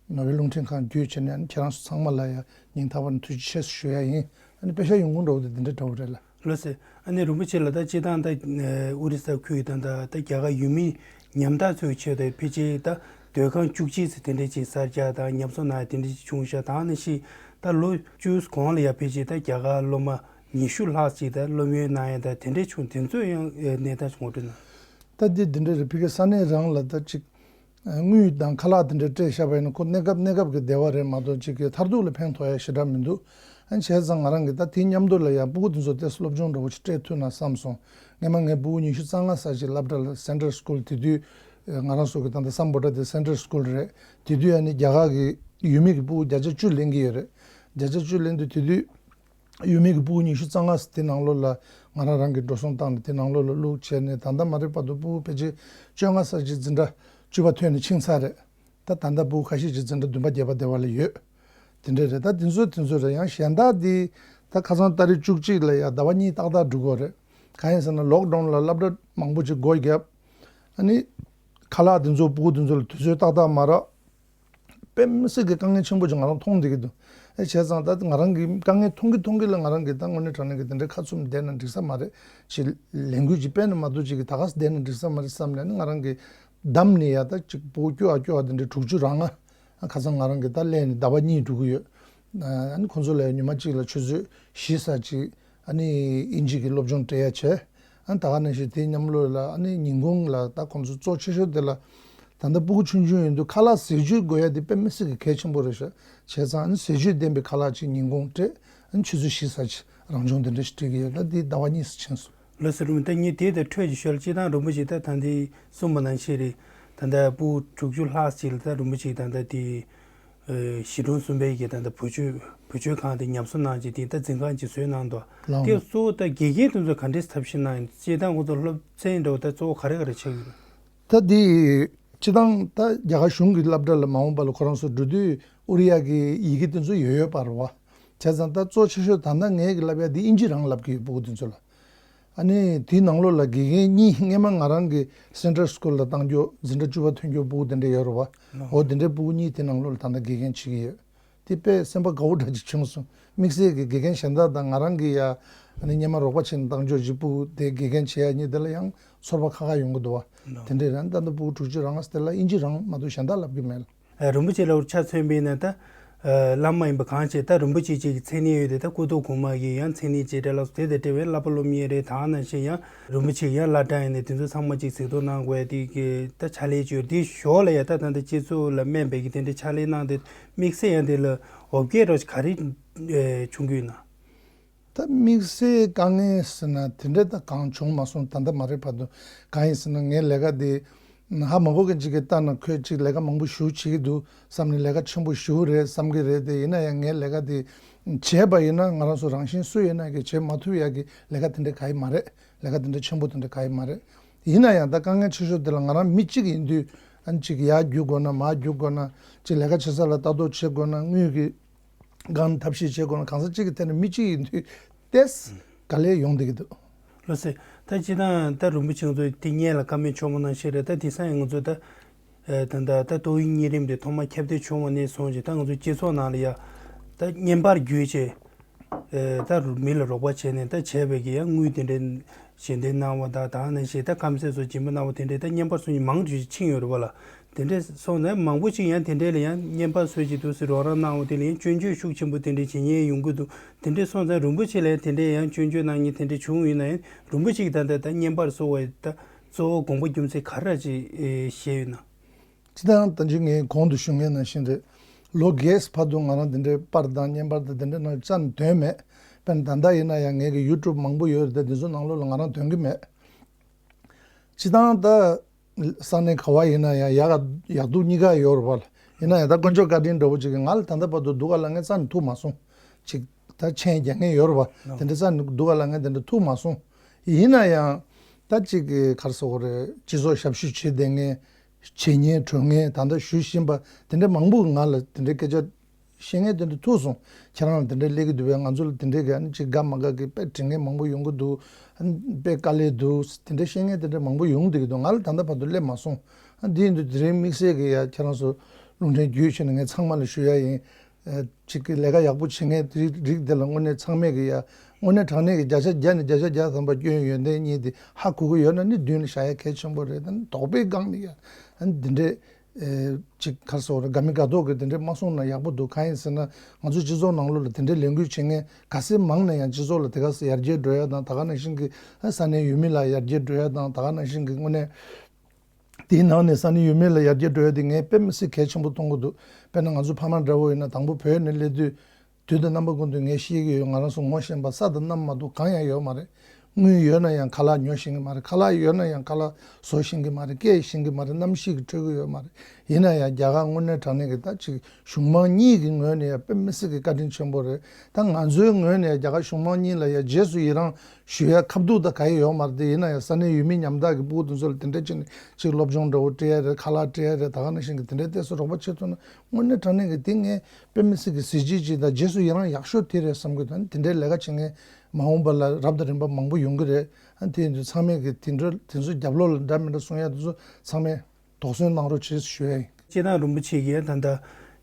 ནོར་ཝེ་རླུང་འཕྲིན་ཁང་བརྒྱུད་བྱས་ནས་ཨ་ནི་ཁྱེད་རང་ཚོ་ཚང་མ་ལ་ཡ་སྙིང་ཐག་པ་ནས་ཐུགས་རྗེ་ཆེ་ཞུ་ཡ་ཡིན། ཨ་ནི་པེ་ཤ་ཡོང་ཁུངས་འདྲ་བོ་དེ་འདི་འདྲ་འདྲ་བོ་རེད་ལ། ལགས་སོ། ཨ་ནི་རིན་པོ་ཆེ་ལ་ད་སྤྱིར་བཏང་ད་ཨ་ཨོ་རི་ས་ཁུལ་དང་ད་ད་རྒྱ་གར་ཡུལ་མི་ཉམ་ཐག་ཚོའི་ཆེད་དུ་ཕལ་ཆེར་ད་སྡོད་ཁང་བཅུ་གཅིག་ཙམ་དེ་འདྲ་ཅིག་གསར་རྒྱག་དང་ཉམས་གསོ་གནང་ཡ་དེ་འདྲ་ཅིག་བྱུང་ཤག་ད་ནང་བཞིན་ད་ལོ་བཅུ་གོང་ལ་ཡ་ཕལ་ཆེར་ད་རྒྱ་གར་སློབ་མ་ཉི་ཤུ་ལྷག་ཅིག་ད་སློབ་ཡོན་གནང་ཡ་ད་དེ་འདྲ་བྱུང་། དེ་ཚོ་ཡང་ཨ་གནས་སྟངས་ངོ་སྤྲོད་གནང་། ད་འདི་འདི་འདྲ་རེད། ཕ་གི་ས་གནས་རང་ལ་ད་ཅིག་དངུལ་དང་ཁ་ལག་དེ་འདྲ་སྤྲད་བཞག་པ་ཡིན་ན་ཁོ་གནས་སྐབས་གནས་སྐབས་ཀྱི་བདེ་བ་རེད་མ་གཏོགས་ཅིག་གི་མཐར་ཐུག་ལ་ཕན་ཐོགས་ཡ་ཞེ་དྲག་མི་འདུག་ཨ་བྱས་ཙང་ང་རང་གིས་ད་དེའི་མཉམ་དུ་ལ་ཡ་སྤུ་གུ་དེ་ཚོ་ཏོག་ཙམ་སློབ་སྦྱོང་འདྲ་བོ་ཞིག་སྤྲད་ཐུབ་ན་བསམ་སོང་། སྔོན་མ་ངའི་སྤུ་གུ་ཉི་ཤུ་རྩ་ལྔ་ཙམ་ཅིག་སློབ་གྲྭ་ལ་སེན་ཊལ་སི་ཀུལ་དེ་དུས་ང་རང་ཚོ་གི་ད་ལྟ་སམ་བྷོ་ཊ་དེ་སེན་ཊལ་སི་ཀུལ་རེད། དེ་དུས་ཨ་ནི་རྒྱ་གར་གི་ཡུལ་མི་གི་སྤུ་གུ་བརྒྱ་ཆ་བཅུ་ལེན་གྱི་ཡོད་རེད། བརྒྱ་ཆ་བཅུ་ལེན་དུས་དེ་དུས། ཡུལ་མི་གི་སྤུ་གུ་ཉི་ཤུ་རྩ་ལྔ་དེ་ནང་ལོགས་ལ་ང་རང་རང་གིས་འགྲོ་སོང་བཏང་ནས་དེ་ནང་ལོགས་ལ་བླུགས་བྱས་ནས་ད་ལྟ་མ་རེད་བར་དུ་སྤུ་གུ་ཕལ་ཆེར་བཅོ་ལྔ་ཙམ་ཅིག་འཛིན་གྲྭ་བཅུ་པ་ཐོན་ནས་ཕྱིན་ཚར་རེད། ད་ད་ལྟ་སྤུ་གུ་ཁ་ཤས་ཅིག་འཛིན་གྲྭ་བདུན་པ་བརྒྱད་པ་དེ་བ་ལ་ཡོད། དེ་འདྲ་རེད། ད་དེ་ཚོ་དེ་ཚོ་རེད། ཡང་གཞན་དག་དེ་ད་ཁ་སང་ཏ་རིག་བཅུ་གཅིག་ལ་ཡ་ཟླ་བ་གཉིས་ཏག་ཏག་འགྲོ་གི་ཡོད་རེད། གང་ཡིན་ཟེར་ན་ལོག་ཌའུན་ལ་སློབ་གྲྭ་མང་པོ་ཅིག་སྒོ་བརྒྱབ། ཨ་ནི་ཁ་ལག་དེ་ཚོ་སྤུ་གུ་དེ་ཚོ་ལ་དུས་ཚོད་ཏག་ཏག་མ་རག་དཔེ་མི་སྲིད་ཀྱི་དཀའ་ངལ་ཆེན་པོ་ཅིག་ང་རང་མཐོང་བསྡད་ཀྱི་འདུག་ཨེ་བྱས་ཙང་ད་ང་རང་གིས་དཀའ་ངལ་མཐོང་གི་མཐོང་གི་ལ་ང་རང་གིས་ད་དངོས་གནས་དྲང་གནས་ཀྱི་དེ་འདྲའི་ཁ་བཙུམ་བསྡད་ན་འགྲིག་ས་མ་རེད། ཅིག་ལས་འགུལ་ཅིག་སྤེལ་ན་མ་གཏོགས་ཅིག་གིས་ད་ག་སེ་བསྡད་ན་འགྲིག་ས་མ་རེད་བསམ་ནས་ནི་ང་རང་གིས་བདམས་ནས་ཡ་ད་ཅིག་སྤུ་གུ་སྐྱོ་བ་སྐྱོ་བ་དེ་འདྲའི་དྲུག་ཅུ་རང་ང་ཁ་སང་ང་རང་གིས་ད་སླེབས་ནས་ཟླ་བ་གཉིས་འགྲོ་གི་ཡོད། ཨ་ནི་ཁོང་ཚོ་ལ་ཉི་མ་གཅིག་ལ་ཆུ་ཚོད་བཞི་ཙམ་ཅིག་ཨ་ནི་དབྱིན་ཇི་གི་སློབ་སྦྱོང་སྤྲད་ཡ་བྱས། ཨ་ནི་ད་ག་ནང་བཞིན་དེའི་མཉམ་ལོགས་ལ་ཨ་ནི་ཉིན་གུང་ལ་ད་ཁོང་ཚོ་གཙོ་ཆེ་ཤོས་དེ་ལ་ད་ལྟ་སྤུ་གུ་ཆུང་ཆུང་ཡིན་དུས་ཁ་ལག་ཟས་བཅུད་དགོས་ཡ་དེ་དཔེ་མི་སྲིད་ཀྱི་གལ་ཆེན་པོ་རེད་ཤག་བྱས་ཙང་ཨ་ནི་ཟས་བཅུད་ལྡན་པའི་ཁ་ལག་ཅིག་ཉིན་གུང་སྤྲད། ཨ་ནི་ཆུ་ཚོད་བཞི་ཙམ་ཅིག་རང་སྦྱོང་དེ་འདྲ་ཞིག་སྤྲད་ཀྱི་ཡོད། ད་འདི་ཟླ་བ་གཉིས་ཙམ་ཕྱིན་སོང་། ལགས་སོ། རུམ་ད་ངས་དེ་དང་འཕྲོས་ཀྱི་ཞོར་སྤྱིར་བཏང་རིན་པོ་ཆེ་ད་ད་འདི་གསུངས་པ་ནང་བཞིན་རེད། ད་ལྟ་སྤུ་གུ་དྲུག་ཅུ་ལྷག་ཅིག་ལ་ད་རིན་པོ་ཆེ་ད་ལྟ་དེ། ཨ་གཞིས་གྲོང་གསུམ་པའི་གི་ད་ལྟ་བུ་བཅོལ་བུ་བཅོལ་ཁང་དེ་ཉམས་གསོ་གནང་བྱས་དེ་ད་འཛིན་ཁང་ཅིག་བཟོས་གནང་འདུག་ལགས། དེ་གཙོ་བོ་ད་དགེ་རྒན་དེ་ཚོ་ག་འདྲས་ཐབས་ཤེས་གནང་ཡིན། སྤྱིར་བཏང་ཁོ་ཚོ་སློབ་ཚན་འདྲ་བོ་ད་གཙོ་བོ་ག་རེ་ག་རེ་ཆགས་ཡོད། ད་དེ་སྤྱིར་བཏང་ད་རྒྱ་གར་གཞུང་གི་སློབ་གྲྭ་ལ་མ་འོངས་པ་ལ་ཁོ་རང་ཚོ་འགྲོ་དུས་ཨོ་རི་ཡ་གི་ཡི་གེ་དེ་ཚོ་ཡོད་ཡོད་པ་རེད་བ། བྱས་ཙང་ད་གཙོ་ཆེ་ཤོས་ད་ལྟ་ངས་གི་ལབ་ཡ་དེ་དབྱིན་ཇི་རང་ལབ་ཀྱི་ཡོད་སྤུ་གུ་དེ་ཚོ་ལ། ཨ་ནི་དེའི་ནང་ལོགས་ལ་དགེ་རྒན་གཉིས་སྔས་མ་ང་རང་གི་སེན་ཊར་སི་ཀུལ་ལ་བཏང་རྒྱུ། འཛིན་གྲྭ་བཅུ་པ་ཐོན་རྒྱུ་སྤུ་གུ་དེ་འདྲ་ཡོད་རེད་བ། ལགས། འོ་དེ་འདྲའི་སྤུ་གུ་གཉིས་དེ་ནང་ལོགས་ལ་ད་ལྟ་དགེ་རྒན་བྱེད་ཀྱི་ཡོད། དེ་དཔེ་སེམས་པ་དགའ་བོ་འདྲ་ཅིག་བྱུང་སོང་། དམིགས་བསལ་གྱི་དགེ་རྒན་གཞན་དག་དང་ང་རང་གི་ཡ་ཨ་ནི་སྔས་མ་རོགས་པ་བྱས་ནས་བཏང་རྒྱུ་ཅིག་སྤུ་གུ་དེ་དགེ་རྒན་བྱེད་ཡ་གཉིས་དེ་ལ་ཡང་ཚོར་བ་ཁ་ཁ་ཡོང་གི་འདུག་བ། ལགས། དེ་འདྲའི་རང་ད་ལྟ་སྤུ་གུ་དྲུག་ཅུ་རང་ང་དེ་ལ་དབྱིན་ཇི་རང་མ་གཏོགས་གཞན་དག་ལབ་ཀྱི་མེད། ཨ་རིན་པོ་ཆེ་ལ་འུར་ཆ་མཚོན་པ་ཡིན་ན་ད། ཨ་བླ་མ་ཡིན་པ་གང་བྱས་ད་རིན་པོ་ཆེ་གཅིག་གི་མཚན་གནས་ཡོད་དེ། ད་སྐུ་ཐོག་གོང་མ་གི་ཡང་མཚན་གནས་ཅིག་སྤྲད་ལ་སོགས་དེ་དང་འབྲེལ་བའི་བསླབ་པ་སློབ་གཉེར་རེད། ད་ནང་བཞིན་ཡང་རིན་པོ་ཆེ་ཡང་བླ་བྲང་ཡིན་ནས་དེ་ཚོ་ཚང་མ་གཅིག་གཟིགས་རྟོག་གནང་དགོས་ཡ་དེ་གི་ད་ཕྱག་ལས་ཅིག་ཡོད་དེ། ཞོར་ལ་ཡ་ད་ད་ལྟ་སྤྱི་ཚོགས་ལ་སྨན་པའི་གི་དེ་འདྲའི་ཕྱག་ལས་གནང་དེ་དམིགས་བསལ་ཡང་དེ་ལ་འོ་བརྒྱལ་རོགས་ག་རེ་ཨེ་བྱུང་གི་ཡོད་ན། ད་དམིགས་བསལ་དཀའ་ངལ་ཟེར་ན་དེ་འདྲ་ད་གང་བྱུང་མ་སོང་། ད་ལྟ་མ་རེད་བར་དུ། གང་ཡིན་ཟེར་ན་ངའི་ལས་ཀ་དེ་ཧ་མ་གོ་མཁན་ཅིག་གིས་ལྟ་ན་ཁོས་ཅིག་ལས་ཀ་མང་པོ་ཞེ་པོ་བྱེད་ཀྱི་འདུག་བསམ་ནས་ལས་ཀ་ཆེན་པོ་ཞེ་པོ་རེད་བསམ་གྱི་རེད་དེ། ཡིན་ན་ཡང་ངའི་ལས་ཀ་དེ་བྱས་པ་ཡིན་ན་ང་རང་ཚོ་རང་བཞིན་སུ་ཡིན་ན་གི་བྱེད་མ་ཐུབ་ཡ་གི་ལས་ཀ་དེ་འདྲ་ག་ཡི་མ་རེད། ལས་ཀ་དེ་འདྲ་ཆེན་པོ་དེ་འདྲ་ག་ཡི་མ་རེད། ཡིན་ན་ཡང་ད་དཀའ་ངལ་ཆེ་ཤོས་དེ་ལ་ང་རང་མི་གཅིག་ཡིན་དུས་ཨ་ནི་ཅིག་ཡར་རྒྱུག་དགོས་ན་མར་རྒྱུག་དགོས་ན་ཅིག་ལས་ཀ་བྱེད་ས་ལ་ལྟ་རྟོག་བྱེད་དགོས་ན་དངུལ་གི་གང་ཐབས་ཤེས་བྱེད་དགོས་ན་གང་ཟག་གཅིག་གི་ཐད་ནས་མི་གཅིག་ཡིན་དུས་ཏོག་ཙམ་དཀའ་ལས་ཡོང་བསྡད་ཀྱི་འདུག་ལགས་སོ། ད་སྤྱིར་བཏང་ད་རིན་པོ་ཆེ་ཚོ་དེ་སྔོན་ལ་བཀའ་མོལ་ཆེན་མོ་གནང་ཤེས་རེད། ད་དེང་སང་ཡང་ང་ཚོ་ད་ཨ་ད་ད་ད་ཏོག་དབྱིབས་གཉན་རིམས་དེ་ཐོག་མ་ཁྱབ་གདལ་བྱུང་བ་ནས་བཟུང་ཅིག་ད་ང་ཚོ་སྤྱི་ཚོགས་ནང་ལ་ཡ་ ད་བརྙན་པར་བརྒྱུད་བྱས། ཨེ་ད་མི་ལ་རོགས་པ་བྱས་ནས་ད་བྱས་པའི་གི་ཡང་དངུལ་དེ་འདྲའི་ཞལ་འདེབས་གནང་བ་དང་། ད་ནང་བཞིན་ད་ཁམས་ཚན་སོགས་སྦྱིན་པ་གནང་བ་དེ་འདྲའི་ད་བརྙན་པར་སོགས་ཀྱི་མང་དུ་ཕྱིན་ཡོད་རེད་པ་ལགས། དེ་འདྲའི་སོང་ཙང་མང་པོ་ཅིག་ཡང་དེ་འདྲའི་ལ་ཡང་བརྙན་པར་སོགས་ཀྱི་འདུག་སེ་རོགས་རམ་གནང་བ་དེ་ལ་ཡང་སྐྱོན་བརྗོད་ཤུགས་ཆེན་པོ་དེ་འདྲའི་བྱེད་མཁན་ཡོང་གི་འདུག་དེ་འདྲའི་སོང་ཙང་རིན་པོ་ཆེ་ལ་ཡང་དེ་འདྲའི་ཡང་སྐྱོན་བརྗོད་གནང་མཁན་དེ་འདྲའི་བྱུང་ཡོད་ན་ཡང་རིན་པོ་ཆེ་གིས་ད་ལྟ་ད་བརྙན་པར་སོགས་པ་ད་གཙོ་བོ་དགོངས་པ་རྒྱུ་མཚན་ག་རེ་ཅིག་ཨེ་བཞེས་ཡོད་ན། སྤྱིར་བཏང་ད་ཅི་ངས་གོང་དུ་ཞུ་མཁན་ནང་བཞིན་རེད། ལོ་འགའི་བར་དུ་ང་རང་དེ་འདྲའི་པར་དང་བརྙན་པར་དང་དེ་འདྲའི་ནང་རྩ་ནས་འདོན་མེད། དཔེར་ན་ད་ལྟ་ཡིན་ན་ཡང་ངའི་གི་ཡུ་ཊུབ་མང་པོ་ཡོད་རེད་དེ། དེ་ཚོ་ནང་ལོགས་ལ་ང་རང་འདོན་གི་མེད། སྤྱིར་བཏང་ད་ས་གནས་ག་བ་ཡིན་ན་ཡང་ཡག་ཡག་སྡུག་གཉིས་ཀ་ཡོད་རེད་པ། ཡིན་ན་ཡང་ད་དཀོན་མཆོག་བཀའ་དྲིན་འདྲ་བོ་ཅིག་གིས་ང་ལ་ད་ལྟ་བར་དུ་སྡུག་ག་ལབ་མཁན་རྩ་ནས་ཐུག་མ་སོང་། ཅིག་ད་མཆན་རྒྱག་མཁན་ཡོད་རེད་པ། དེ་འདྲ་རྩ་ནས་སྡུག་ག་ལབ་མཁན་དེ་འདྲ་ཐུག་མ་སོང་། ཡིན་ན་ཡང་ད་ཅིག་གི་ག་རེ་ཟེར་དགོས་རེད། སྤྱི་ཚོགས་ཞབས་ཞུ་བྱེད་བསྡད་མཁན། བྱེད་མཁན་གྲོལ་མཁན། ད་ལྟ་ཞུ་བཞིན་པ་དེ་འདྲ་མང་པོ་གིས་ང་ལ་དེ་འདྲའི་སྐད་ཆ་བཤད་མཁན་དེ་འདྲ་ཐུག་སོང་། ཁྱེད་རང་ལ་དེ་འདྲ་སླེབས་ཀྱི་འདུག་པས། ང་ཚོ་ལ་དེ་འདྲའི་གི་ཨ་ནི་ཅིག་དགའ་མ་དགའ་གི་དཔེ་དྲི་མཁན་མང་པོ་ཡོང་གི་འདུག་ཨ་ནི་དཔེ་དཀའ་ལས་འདུག་དེ་འདྲ་བཤད་མཁན་དེ་འདྲ་མང་པོ་ཡོང་བསྡད་ཀྱི་འདུག་ང་ལ་ད་ལྟ་བར་དུ་སླེབས་མ་སོང་། ཨ་དེ་ཡིན་དུས་དེ་རིང་དམིགས་བསལ་གྱི་ཡ་ཁྱེད་རང་ཚོ་རླུང་འཕྲིན་བརྒྱུད་བྱས་ནས་ངས་ཚང་མ་ལ་ཞུ་ཡ་ཡིན། ཨ་ཅིག་གི་ལས་ཀ་ཡག་པོ་བྱེད་མཁན་དེ་རིགས་དེ་ལ་དངོས་གནས་ཚང་མས་གི་ཡ། དངོས་གནས་དྲང་གནས་ཀྱི་བརྒྱ་ཆ་བརྒྱ་ནས་བརྒྱ་ཆ་བརྒྱ་ཐམ་པ་སྐྱོན་ཡོན་ཏན་གཉིས་དེ་ཧ་གོ་གི་ཡོད་ན་ནི་མདུན་ལ་བཞག་ཡ་གལ་ཆེན་པོ་རེད། ད་ནི་དོགས་པའི་སྒང་ནས་ཡ་ཨ་ནི་འདི་འདྲས། ཨེ་ཅིག་ག་རེ་ཟེར་དགོས་རེད། དགའ་མི་དགའ་མདོག་གི་དེ་འདྲས་མ་གསུངས་ན་ཡག་པོ་འདུག་གང་ཡིན་ཟེར་ན། ང་ཚོ་སྤྱི་ཚོགས་ནང་ལོགས་ལ་དེ་འདྲས་ལས་འགུལ་བྱེད་མཁན་ག་ཚད་མང་ན་ཡང་སྤྱི་ཚོགས་ལ་དེ་ག་ཚོད་ཡར་རྒྱས་འགྲོ་ཡ་དང་། ད་ག་ནང་བཞིན་གྱི་ས་གནས་ཡུལ་མི་ལ་ཡར་རྒྱས་འགྲོ་ཡ་དང་། ད་ག་ནང་བཞིན་གྱི་དངོས་གནས་དེའི་ནང་ནས་ས་གནས་ཡུལ་མི་ལ་ཡར་རྒྱས་འགྲོ་ཡ་དེ་ངས་དཔེ་མི་སྲིད་གལ་ཆེན་པོ་མཐོང་གི་འདུག་དཔེར་ན་ང་ཚོ་ཕ་མ་འདྲ་བོ་ཡིན་ན་དང་པོ་བོད་ནས་སླེབས་དུས། དུས་དང་རྣམ་པ་ཀུན་ཏུ་ངས་ཤེས་ཀྱི་ཡོད། ང་རང་ཚོ་ངོ་ཤེས་པ་ས་དང་གནམ་མ་གཏོགས་གང་ཡང་ཡོད་མ་རེད། དངུལ་ཡོད་ན་ཡང་ཁ་ལག་ཉོ་ཤེས་ཀྱི་མ་རེད། ཁ་ལག་ཡོད་ན་ཡང་ཁ་ལག་བཟོ་ཤེས་ཀྱི་མ་རེད། སྐྱེལ་ཤེས་ཀྱི་མ་རེད། གནམ་གཤིས་ཀྱི་འཕྲོད་ཀྱི་ཡོད་མ་རེད། ཡིན་ན་ཡང་རྒྱ་གར་དངོས་གནས་དྲང་གནས་ཀྱི་ད་ཅིག་གཞུང་མང་གཉིས་ཀྱི་ངོས་ནས་ཡང་དཔེ་མི་སྲིད་ཀྱི་བཀའ་དྲིན་ཆེན་པོ་རེད། ད་ང་ཚོའི་ངོས་ནས་རྒྱ་གར་གཞུང་མང་གཉིས་ལ་ཡང་རྗེས་སུ་ཡི་རང་ཞུ་ཡ་ཁ་ཐུག་ད་ག་ཡེ་ཡོད་མ་རེད་དེ། ཡིན་ན་ཡང་ས་གནས་ཡུལ་མི་ཉམ་ཐག་གི་ཕྲུ་གུ་དེ་ཚོ་ལ་དེ་འདྲ་བྱས་ནས་ཅིག་སློབ་སྦྱོང་འདྲ་བོ་སྤྲད་ཡ་རེད། ཁ་ལག་སྤྲད་ཡ་རེད། ད་ག་ནང་བཞིན་གྱི་དེ་འདྲའི་ཏོག་ཙམ་རོགས་པ་བྱེད་ཐུབ་ན་དངོས་གནས་དྲང་གནས་ཀྱི་དེ་ངས་དཔེ་མི་སྲིད་ཀྱི་གཟི་བརྗིད་ཅིག་དང་རྗེས་སུ་ཡི་རང་ཡག་ཤོས་དེ་རེད་བསམ་གྱི་འདུག་དེ་འདྲའི་ལས་ཀ་བྱེད་མཁན་མ་འོངས་པ་ལ་རབ་དང་རིམ་པ་མང་པོ་ཡོང་གི་རེད། ཨ་དེ་ཡིན་དུས་ཚང་མས་ཀྱི་དེ་འདྲ་དེ་ཚོ་རྒྱབ་ལོགས་ལ་འདྲ་མི་འདྲ་གསུང་ཡ་དེ་ཚོ་ཚང་མས་དོགས་ཟོན་གནང་རོགས་བྱེད་ཞུ་ཡ་ཡིན། སྤྱིར་བཏང་རིན་པོ་ཆེ་གིས་ད་ལྟ་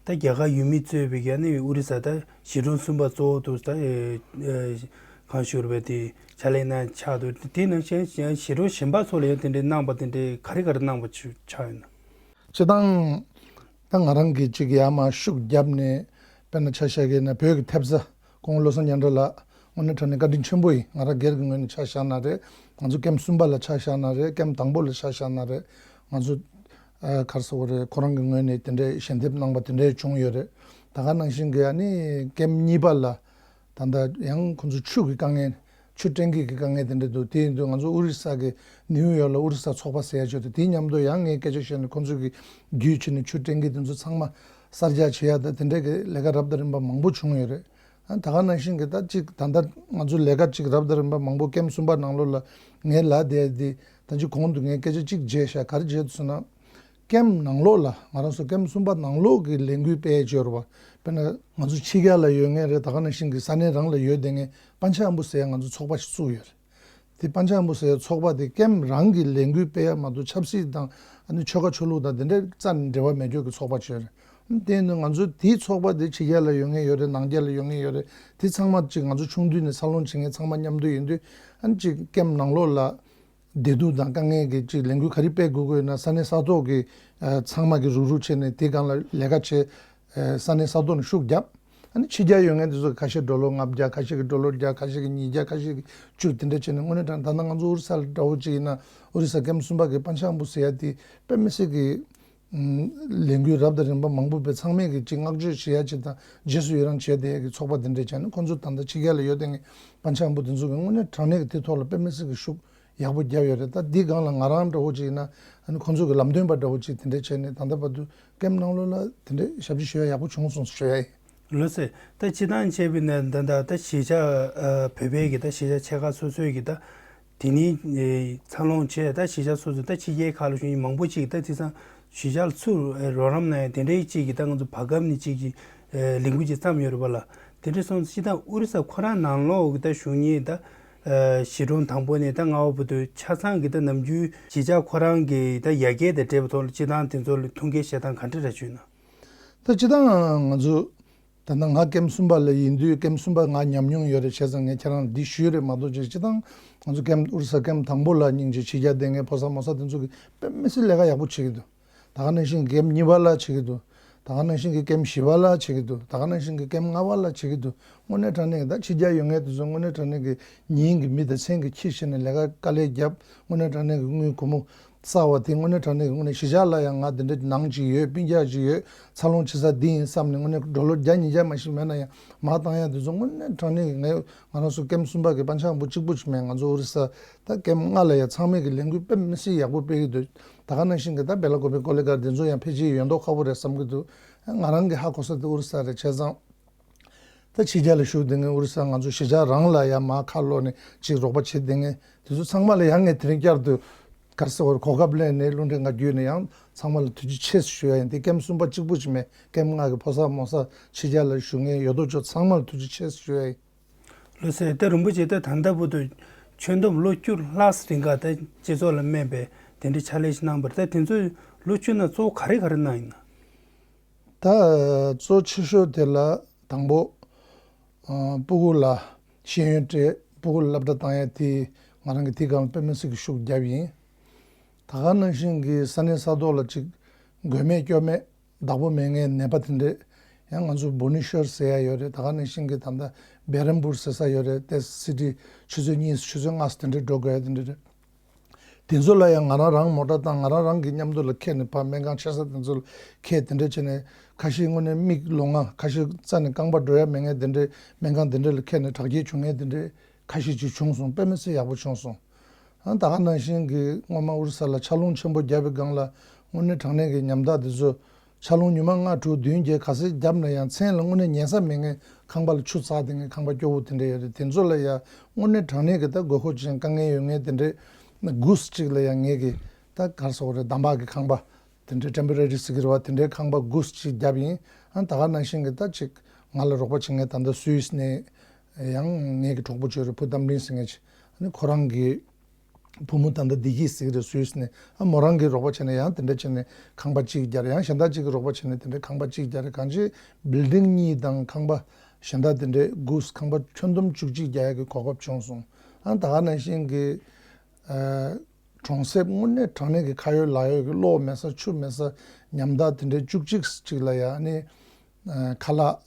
ད་རྒྱ་གར་ཡུལ་མི་གཙོས་པའི་གི་ཨ་ནི་ཨོ་རི་ས་ད་གཞིས་གྲོང་གསུམ་པ་གཙོ་བོ་དུ་ད་ཨེ་ཨེ་གང་ཞུ་རུ་བས་དེ་ཕྱག་ལས་གནང་ཆགས་འདུག་དེ་ནང་བཞིན་གཞིས་གྲོང་གཞན་པ་ཚོ་ལ་ཡང་དེ་འདྲའི་གནང་པ་དེ་འདྲའི་ག་རེ་ག་རེ་གནང་པ་ཆགས་ཡོད་ན། སྤྱིར་བཏང་ད་ང་རང་གིས་ཅིག་ཡར་མར་ཤུགས་བརྒྱབ་ནས། དཔེར་ན་ཆ་བཞག་གི་ན་བོད་ཀྱི་ཐེབས་རྩ་སྐུ་ངོ་བློ་བཟང་སྙན་གྲགས་ལགས་དངོས་གནས་དྲང་གནས་བཀའ་དྲིན་ཆེན་པོ་ཡིན། ང་རང་སྒེར་གྱི་ངོས་ནས་ཆ་བཞག་ན་རེད། ང་ཚོ་ཀེམ་གསུམ་པ་ལ་ཆ་བཞག་ན་རེད། ཀེམ་དང་པོ་ལ་ཆ་བཞག་ན་རེད། ང་ཚོ་ཨ་ག་རེ་ཟེར་དགོས་རེད། ཁོ་རང་གི་ངོས་ནས་དེ་འདྲའི་ཞལ་འདེབས་གནང་པ་དེ་འདྲའི་བྱུང་ཡོད་རེད། ད་ག་ནང་བཞིན་གྱི་ཨ་ནི་ཀེམ་གཉིས་པ་ལ་ད་ལྟ་ཡང་ཁོ་ཚོ་ཆུ་གི་དཀའ་ངལ། ཆུ་སྤྲད་མཁན་གྱི་དཀའ་ངལ་དེ་འདྲ་འདུག་དེ་ཡིན་དུས་ང་ཚོ་ཨོ་རི་ས་གི་ནིའུ་ཡོག་ལ་ཨོ་རི་ས་ཚོགས་པ་ཟེར་ཡ་ཅིག་ཡོད་དེ། དེའི་མཉམ་དུ་ཡང་ངས་སྐད་ཆ་བཤད་ནས་ཁོ་ཚོ་གི་བརྒྱུད་བྱས་ནས་ཆུ་སྤྲད་མཁན་དེ་ཚོ་ཚང་མ་གསར་རྒྱག་བྱེད་ཡ་ད་དེ་འདྲའི་གི་ལས་ཀ་རབ་དང་རིམ་པ་མང་པོ་བྱུང་ཡོད་རེད། ཨ་ད་ག་ནང་བཞིན་གྱི་ད་ཅིག་ད་ལྟ་ང་ཚོ་ལས་ཀ་ཅིག་རབ་དང་རིམ་པ་མང་པོ་ཀེམ་གསུམ་པ་ནང་ལོགས་ལ་ངས་ལབ་བསྡད་དེ། ད་ཅིག་གོང་དུ་ངས་སྐད་ཆ་ཅིག་བརྗེས་ཤག་ག་རེ་བརྗེས་འདུག་ཟེར་ན། ཀེམ་ནང་ལོགས་ལ་ང་རང་ཚོ་ཀེམ་གསུམ་པ་ནང་ལོགས་ཀྱི་ལས་འགུལ་སྤེལ་ཡ་ཅིག་ཡོད་རེད་པ། དཔེར་ན་ང་ཚོ་ཕྱི་རྒྱལ་ལ་ཡོད་མཁན་རེད། ད་ག་ནང་བཞིན་གྱི་ས་གནས་རང་ལ་ཡོད་བསྡད་མཁན་པན་ཆ་ཨམ་བུ་ཟེར་ཡ་ང་ཚོ་ཚོགས་པ་ཞིག་བཙུགས་ཡོད་རེད། དེ་པན་ཆ་ཨམ་བུ་ཟེར་ཡ་ཚོགས་པ་དེ་ཀེམ་རང་གི་ལས་འགུལ་སྤེལ་ཡ་མ་གཏོགས་ཆབ་སྲིད་དང་ཨ་ནི་ཆོལ་ཁ་ཆོས་ལུགས་དང་དེ་འདྲའི་རྩ་ནས་འབྲེལ་བ་མེད་རྒྱུ་གི་ཚོགས་པ་ཅིག་ཡོད་རེད། དེ་ཡིན་དུས་ང་ཚོ་དེའི་ཚོགས་པ་དེ་ཕྱི་རྒྱལ་ལ་ཡོད་མཁན་ཡོད་རེད། ནང་རྒྱལ་ལ་ཡོད་མཁན་ཡོད་རེད། དེ་ཚང་མ་ཅིག་ང་ཚོ་ཆུང་དུས་ནས་འཚར་ལོངས་བྱེད་མཁན་ཚང་མ་མཉམ་དུ་ཡིན་དུས་ཨ་ནི་ཅིག་ཀེམ་ནང་ལོགས་ལ། བདེ་སྡུག་དང་དཀའ་ངལ་གྱི་ཅིག་ལས་འགུལ་ག་རེ་སྤེལ་དགོས་དགོས་ན་ས་གནས་ས་ཐོག་གི་ཨ་ཚང་མ་གི་རུག་རུག་བྱས་ནས་དེ་སྒང་ལ་ལས་ཀ་བྱས། ཨ་ས་གནས་ས་ཐོག་ནས་ཤུགས་བརྒྱབ། ཨ་ནི་ཕྱི་རྒྱལ་ཡོད་མཁན་དེ་ཚོ་ཁ་ཤས་ཌོ་ལར་ལྔ་བརྒྱ། ཁ་ཤས་ཀྱིས་ཌོ་ལར་བརྒྱ། ཁ་ཤས་ཀྱིས་ཉིས་བརྒྱ། ཁ་ཤས་ཀྱིས་བཅུ། དེ་འདྲ་བྱས་ནས་དངོས་གནས་དྲང་ད་ལྟ་ང་ཚོ་ཨོ་རི་ས་ལ་འདྲ་བོ་ཅིག་ཡིན་ན་ཨོ་རི་ས་ཀེམ་གསུམ་པ་གི་པན་ཆ་ཨམ་བུ་ཟེར་ཡ་དེ་དཔེ་མི་སྲིད་ཀྱི་ཨ་ལས་འགུལ་རབ་དང་རིམ་པ་མང་པོ་སྤེལ། ཚང་མས་ཀྱི་ཅིག་བསྔགས་བརྗོད་བྱེད་ཡ་ཅིག་དང་རྗེས་སུ་ཡི་རང་བྱས་བསྡད་ཡ་གི་ཚོགས་པ་དེ་འདྲ་བྱས་ནས་ཁོང་ཚོ་ད་ལྟ་ཕྱི་རྒྱལ་ལ་ཡོད་བསྡད་མཁན་པན་ཆ་ཨམ་བུ་དེ་ཚོ་གི་དངོས་གནས་དྲང་གནས་ཀྱི་དེ་ཐོག་ལ་དཔེ་མི་སྲིད་ཀྱི་ཤུགས་ཡག་པོ་བརྒྱབ་ཡོད་རེད། ད་འདི་སྒང་ལ་ང་རང་འདྲ་བོ་ཅིག་ཡིན་ན་ཨ་ནི་ཁོང་ཚོ་གི་ལམ་སྟོན་པ་འདྲ་བོ་ཅིག་དེ་འདྲ་བྱས་ནས་ད་ལྟ་བར་དུ་ཀེམ་ནང་ལོགས་ལ་དེ་འདྲ་ཞབས་ཕྱི་ཞུ་ཡ་ཡག་པོ་བྱུང་སོང་ཞུ་ཡ་ཡིན། ལགས་སོ། ད་སྤྱིར་བཏང་བྱས་པ་ཡིན་ན་ད་ད་ད་གཞིས་ཆགས་ཨ་བོད་པའི་གི་ད་གཞིས་ཆགས་ཆེ་ཁག་སོ་སོའི་གི་ད་དེ་ནི་ཨེ་འཚར་ལོངས་བྱས། ད་གཞིས་ཆགས་སོ་སོ་ད་ཕྱི་རྒྱལ་ཁག་ལ་བཞུགས་མཁན་མང་པོ་ཅིག་ད་དེང་སང་གཞིས་ཆགས་ལ་ཚུར་ཨེ་རོགས་རམ་གནང་ཡ་དེ་འདྲའི་ཅིག་གི་ད་ང་ཚོ་བར་སྐབས་ནས་ཅིག་གི་ཨེ་ལས་འགུལ་ཅིག་བརྩམས་ཡོད་རེད་པ་ལགས། དེ་འདྲ་སོང་ཙང་སྤྱིར་བཏང་ཨོ་རི་ས་ཁོ་རང་ནང་ལོགས་གི་ད་བཞུགས་མཁན་ད་ཨ་གཞིས་གྲོང་དང་པོ་ནས་ད་ལྔ་པ་བར་དུ་ཆ་ཚང་གི་ད་ནམ་རྒྱུན་གཞིས་ཆགས་ཁོ་རང་གི་ད་ཡར་རྒྱས་དང་འབྲེལ་བའི་ཐོག་ལ་སྤྱིར་བཏང་དེ་ཚོ་ལ་ཐུགས་འགན་བཞེས་སྟངས་ག་འདྲ་རེ་བྱུང་ན། ད་སྤྱིར་བཏང་ང་ཚོ་ ད་ནང་ང་ཀེམ་གསུམ་པ་ལ་ཡིན་དུས་ཀེམ་གསུམ་པ་ང་ཉམས་མྱོང་ཡོད་རེད། བྱས་ཙང་ངས་ཁྱེད་རང་ལ་འདི་ཞུས་རེད་མ་གཏོགས་ཅིག་སྤྱིར་བཏང་ང་ཚོ་ཀེམ་ཨོ་རི་ས་ཀེམ་དང་པོ་ལ་སྙིང་རྗེ་ཕྱི་རྒྱལ་སྡོད་མཁན་ཕོ་གསར་མོ་གསར་དེ་ཚོ་གིས་དཔེ་མི་སྲིད་ལས་ཀ་ཡག་པོ་བྱེད་ཀྱི་འདུག་ད་ག་ནང་བཞིན་ཀེམ་གཉིས་པ་ལ་བྱེད་ཀྱི་འདུག་ད་ག་ནང་བཞིན་གྱི་ཀེམ་བཞི་པ་ལ་བྱེད་ཀྱི་འདུག་ད་ག་ནང་བཞིན་གྱི་ཀེམ་ལྔ་པ་ལ་བྱེད་ཀྱི་འདུག་དངོས་གནས་དྲང་གནས་ཀྱི་ད་ཕྱི་རྒྱལ་ཡོད་མཁན་དེ་ཚོ་དངོས་གནས་དྲང་གནས་ཀྱི་ཉིན་གྱི་མི་དང་མཚན་གྱི་ཁྱི་བྱས་ནས་ལས་ཀ་དཀའ་ལས་བརྒྱབ། དངོས་གནས་དྲང་གནས་ཀྱི་དངུལ་སྒོར་མོ་བསགས་པ་དེ་དངོས་གནས་དྲང་གནས་ཀྱི་དངོས་གནས་གཞིས་ཆགས་ལ་ཡང་ང་དེ་འདྲ་ནང་ཅིག་ཡོད། སྤུན་ཀྱག་ཅིག་ཡོད། འཚར་ལོངས་བྱེད་ས་འདི་ཡིན་བསམ་ནས་དངོས་གནས་ཌོ་ལར་བརྒྱ་ཉིས་བརྒྱ་མ་གཏོགས་མེད་ན་ཡང་མར་བཏང་ཡ་དེ་ཚོ་དངོས་གནས་དྲང་གནས་ཀྱི་ངས་ང་རང་ཚོ་ཀེམ་གསུམ་པ་གི་པན་ཆ་ཁང་པོ་གཅིག་པུ་ཅིག་མེད། ང་ཚོ་ཨོ་རི་ས་ད་ཀེམ་ལྔ་ལ་ཡང་ཚང་མས་ཀྱི་ལས་འགུལ་དཔེ་མི་སྲིད་ཡག་པོ་སྤེལ་གྱི་འདུག་ད་ག་ནང་བཞིན་གྱི་ད་བེ་ལ་ཀོ་པི་ཀོ་ལི་གྷལ་དེ་ཚོ་ཡང་ཕལ་ཆེར་ཡོད་མདོག་ཁ་པོ་རེད་བསམ་གྱི་འདུག་ང་རང་གི་ཧ་གོ་ས་དེ་ཨོ་རི་ས་རེད། བྱས་ཙང་ད་ཕྱི་རྒྱལ་ལ་བཞུགས་བསྡད་མཁན་ཨོ་རི་ས་ང་ཚོ་གཞིས་ཆགས་རང་ལ་ཡང་མར་ཁ་ལོག་ནས་ཅིག་རོགས་པ་བྱེད་བསྡད་མཁན་དེ་ཚོ་ཚང་མ་ལ་ཡང་ངས་དེ་རིང་བསྐྱར་དུ་ག་རེ་ཟེར་དགོས་རེད། གོ་སྐབས་ལེན་ནས་རླུང་འཕྲིན་ཁང་བརྒྱུད་ནས་ཡང་ཚང་མ་ལ་ཐུགས་རྗེ་ཆེ་ཞུ་ཡ་ཡིན། དེ་ཀེམ་གསུམ་པ་གཅིག་པུ་ཅིག་མེད། ཀེམ་ལྔ་གི་ཕོ་གསར་མོ་གསར་ཕྱི་རྒྱལ་ལ་བཞུགས་མཁན་ཡོད་དོ་ཅོག་ཚང་མ་ལ་ཐུགས་རྗེ་ཆེ་ཞུ་ཡ་ཡིན། ལགས་སོ། ད་རིན་པོ་ཆེ་ད་ད་ལྟ་བར་དུ་ཁྱོན་བསྡོམས་ལོ་བཅུ་ལྷག་རིང་ག་ད་སྤྱི་ཚོགས་ལ་སྨན་པའི་དེ་འདྲའི་ཕྱག་ལས་ཤིག་གནང་བར་ད་དེ་ཚོའི་ལོ་བཅུ་ནང་གཙོ་བོ་ག་རེ་ག་རེ་གནང་ཡིན་ན། ད་གཙོ་ཆེ་ཤོས་དེ་ལ་དང་པོ་ཨ་སྤུ་གུ་ལ་ཤེས་ཡོན་སྤྲད། སྤུ་གུ་ལ་སློབ་གྲྭ་བཏང་ཡ་དེ་ང་རང་གིས་དེའི་སྒང་ལ་དཔེ་མི་སྲིད་ཀྱི་ཤུགས་བརྒྱབ་ཡིན། ད་ག་ནང་བཞིན་གྱི་ས་གནས་ས་ཐོག་ལ་ཅིག་མགོན་མེད་སྐྱོབ་མེད་བདག་པོ་མེད་མཁན་ནད་པ་དེ་འདྲས་ཡང་ང་ཚོ་བྷུ་ནི་ཤར་ཟེར་ཡ་ཡོད་རེད། ད་ག་ནང་བཞིན་གྱི་ད་ལྟ་བེ་རམ་པུར་ཟེར་ས་ཡོད་རེད། དེ་སི་ཊི་ཆུ་ཚོད་གཉིས་ཆུ་ཚོད་ལྔ་དེ་འདྲས་འགྲོ་དགོས་ཡ་དེ་འདྲས་རེད། དེ་ཚོ་ལ་ཡང་ང་རང་རང་མོ་ཊ་བཏང་ང་རང་རང་གི་མཉམ་དུ་ལ་ཁྱེར་ནས་ཕར་སྨན་ཁང་ཆེ་ས་དེ་ཚོ་ལ་ཁྱེར་དེ་འདྲས་བྱས་ནས་ཁ་ཤས་དངོས་གནས་མིག་ལོང་ང་ཁ་ཤས་རྩ་ནས་རྐང་པ་འགྲོ་ཡ་མེད་མཁན་དེ་འདྲས་སྨན་ཁང་དེ་འདྲས་ལ་ཁྱེར་ནས་དྲག་སྐྱེད་བྱུང་མཁན་དེ་འདྲས་ཁ་ཤས་ཅིག་བྱུང་སོང་། དཔེ་མི་སྲིད་ཡག་པོ་བྱུང་སོང་། ཨ་ད་ག་ནང་བཞིན་གྱི་སྔོན་མ་ཨོ་རི་ས་ལ་ཆར་རླུང་ཆེན་པོ་བརྒྱབ་པའི་སྒང་ལ་དངོས་གནས་དྲང་གནས་ཀྱི་ཉམ་ཐག་དེ་ཚོ་ཆར་རླུང་ཉི་མ་ལྔ་དྲུག་བདུན་བརྒྱད་ག་ཚོད་བརྒྱབ་ན་ཡང་མཚན་ལ་དངོས་གནས་ཉལ་ས་མེད་མཁན་ཁང་པ་ལ་ཆུ་འཛག་བསྡད་མཁན་ཁང་པ་སྐྱོ་བོ་དེ་འདྲ་ཡོད་རེད། དེ་ཚོ་ལ་ཡང་དངོས་གནས་དྲང་གནས་ཀྱི་ད་དགོས་མཁོ་ཅན་དཀའ་ངལ་ཡོད་མཁན་དེ་འདྲའི་གུས་ཅིག་ལ་ཡང་ངེད་ཀྱི་ད་ག་རེ་ཟེར་དགོས་རེད། འདམ་བག་གི་ཁང་པ་དེ་འདྲའི་ཊེམ་པོ་རེ་རི་ཟེར་གྱི་རེད་བ། དེ་འདྲའི་ཁང་པ་གུས་ཅིག་བརྒྱབ་ཡིན། ཨ་ད་ག་ནང་བཞིན་གྱི་ད་ཅིག་ང་ལ་རོགས་པ་བྱེད་མཁན་ད་ལྟ་སུད་སི་ནས་ཡང་ངེད་ཀྱི་གྲོགས་པོ་ཅིག་ཡོད་རེད། བུ་རྟ་མགྲིན་ཟེར་མཁན་ཅིག་ཨ་ནི་ཁོ་རང་གི་བུ་མོ་ད་ལྟ་བདེ་སྐྱིད་ཟེར་གྱི་རེད། སུད་སི་ནས། ཨ་མོ་རང་གིས་རོགས་པ་བྱས་ནས་ཡང་དེ་འདྲ་བྱས་ནས་ཁང་པ་གཅིག་རྒྱག་ཡང་གཞན་དག་ཅིག་གིས་རོགས་པ་བྱས་ནས་དེ་འདྲ་ཁང་པ་གཅིག་རྒྱག་གང་ཅི་བིལ་ཌིང་གཉིས་དང་ཁང་པ་གཞན་དག་དེ་འདྲའི་གུས་ཁང་པ་ཁྱོན་བསྡོམས་བཅུ་གཅིག་རྒྱག་ཡག་གི་གོ་སྐབས་བྱུང་སོང་། ཨ་ད་ག་ནང་བཞིན་གྱི་ཨ་གྲོང་གསེབ་དངོས་གནས་དྲང་གནས་ཀྱི་ཁ་ཡོད་ལག་ཡོད་ཀྱི་གློག་མེད་ས་ཆུ་མེད་ས་ཉམ་ཐག་དེ་འདྲའི་བཅུ་གཅིག་ཅིག་ལ་ཡང་ནི་ཨ་ཁ་ལག་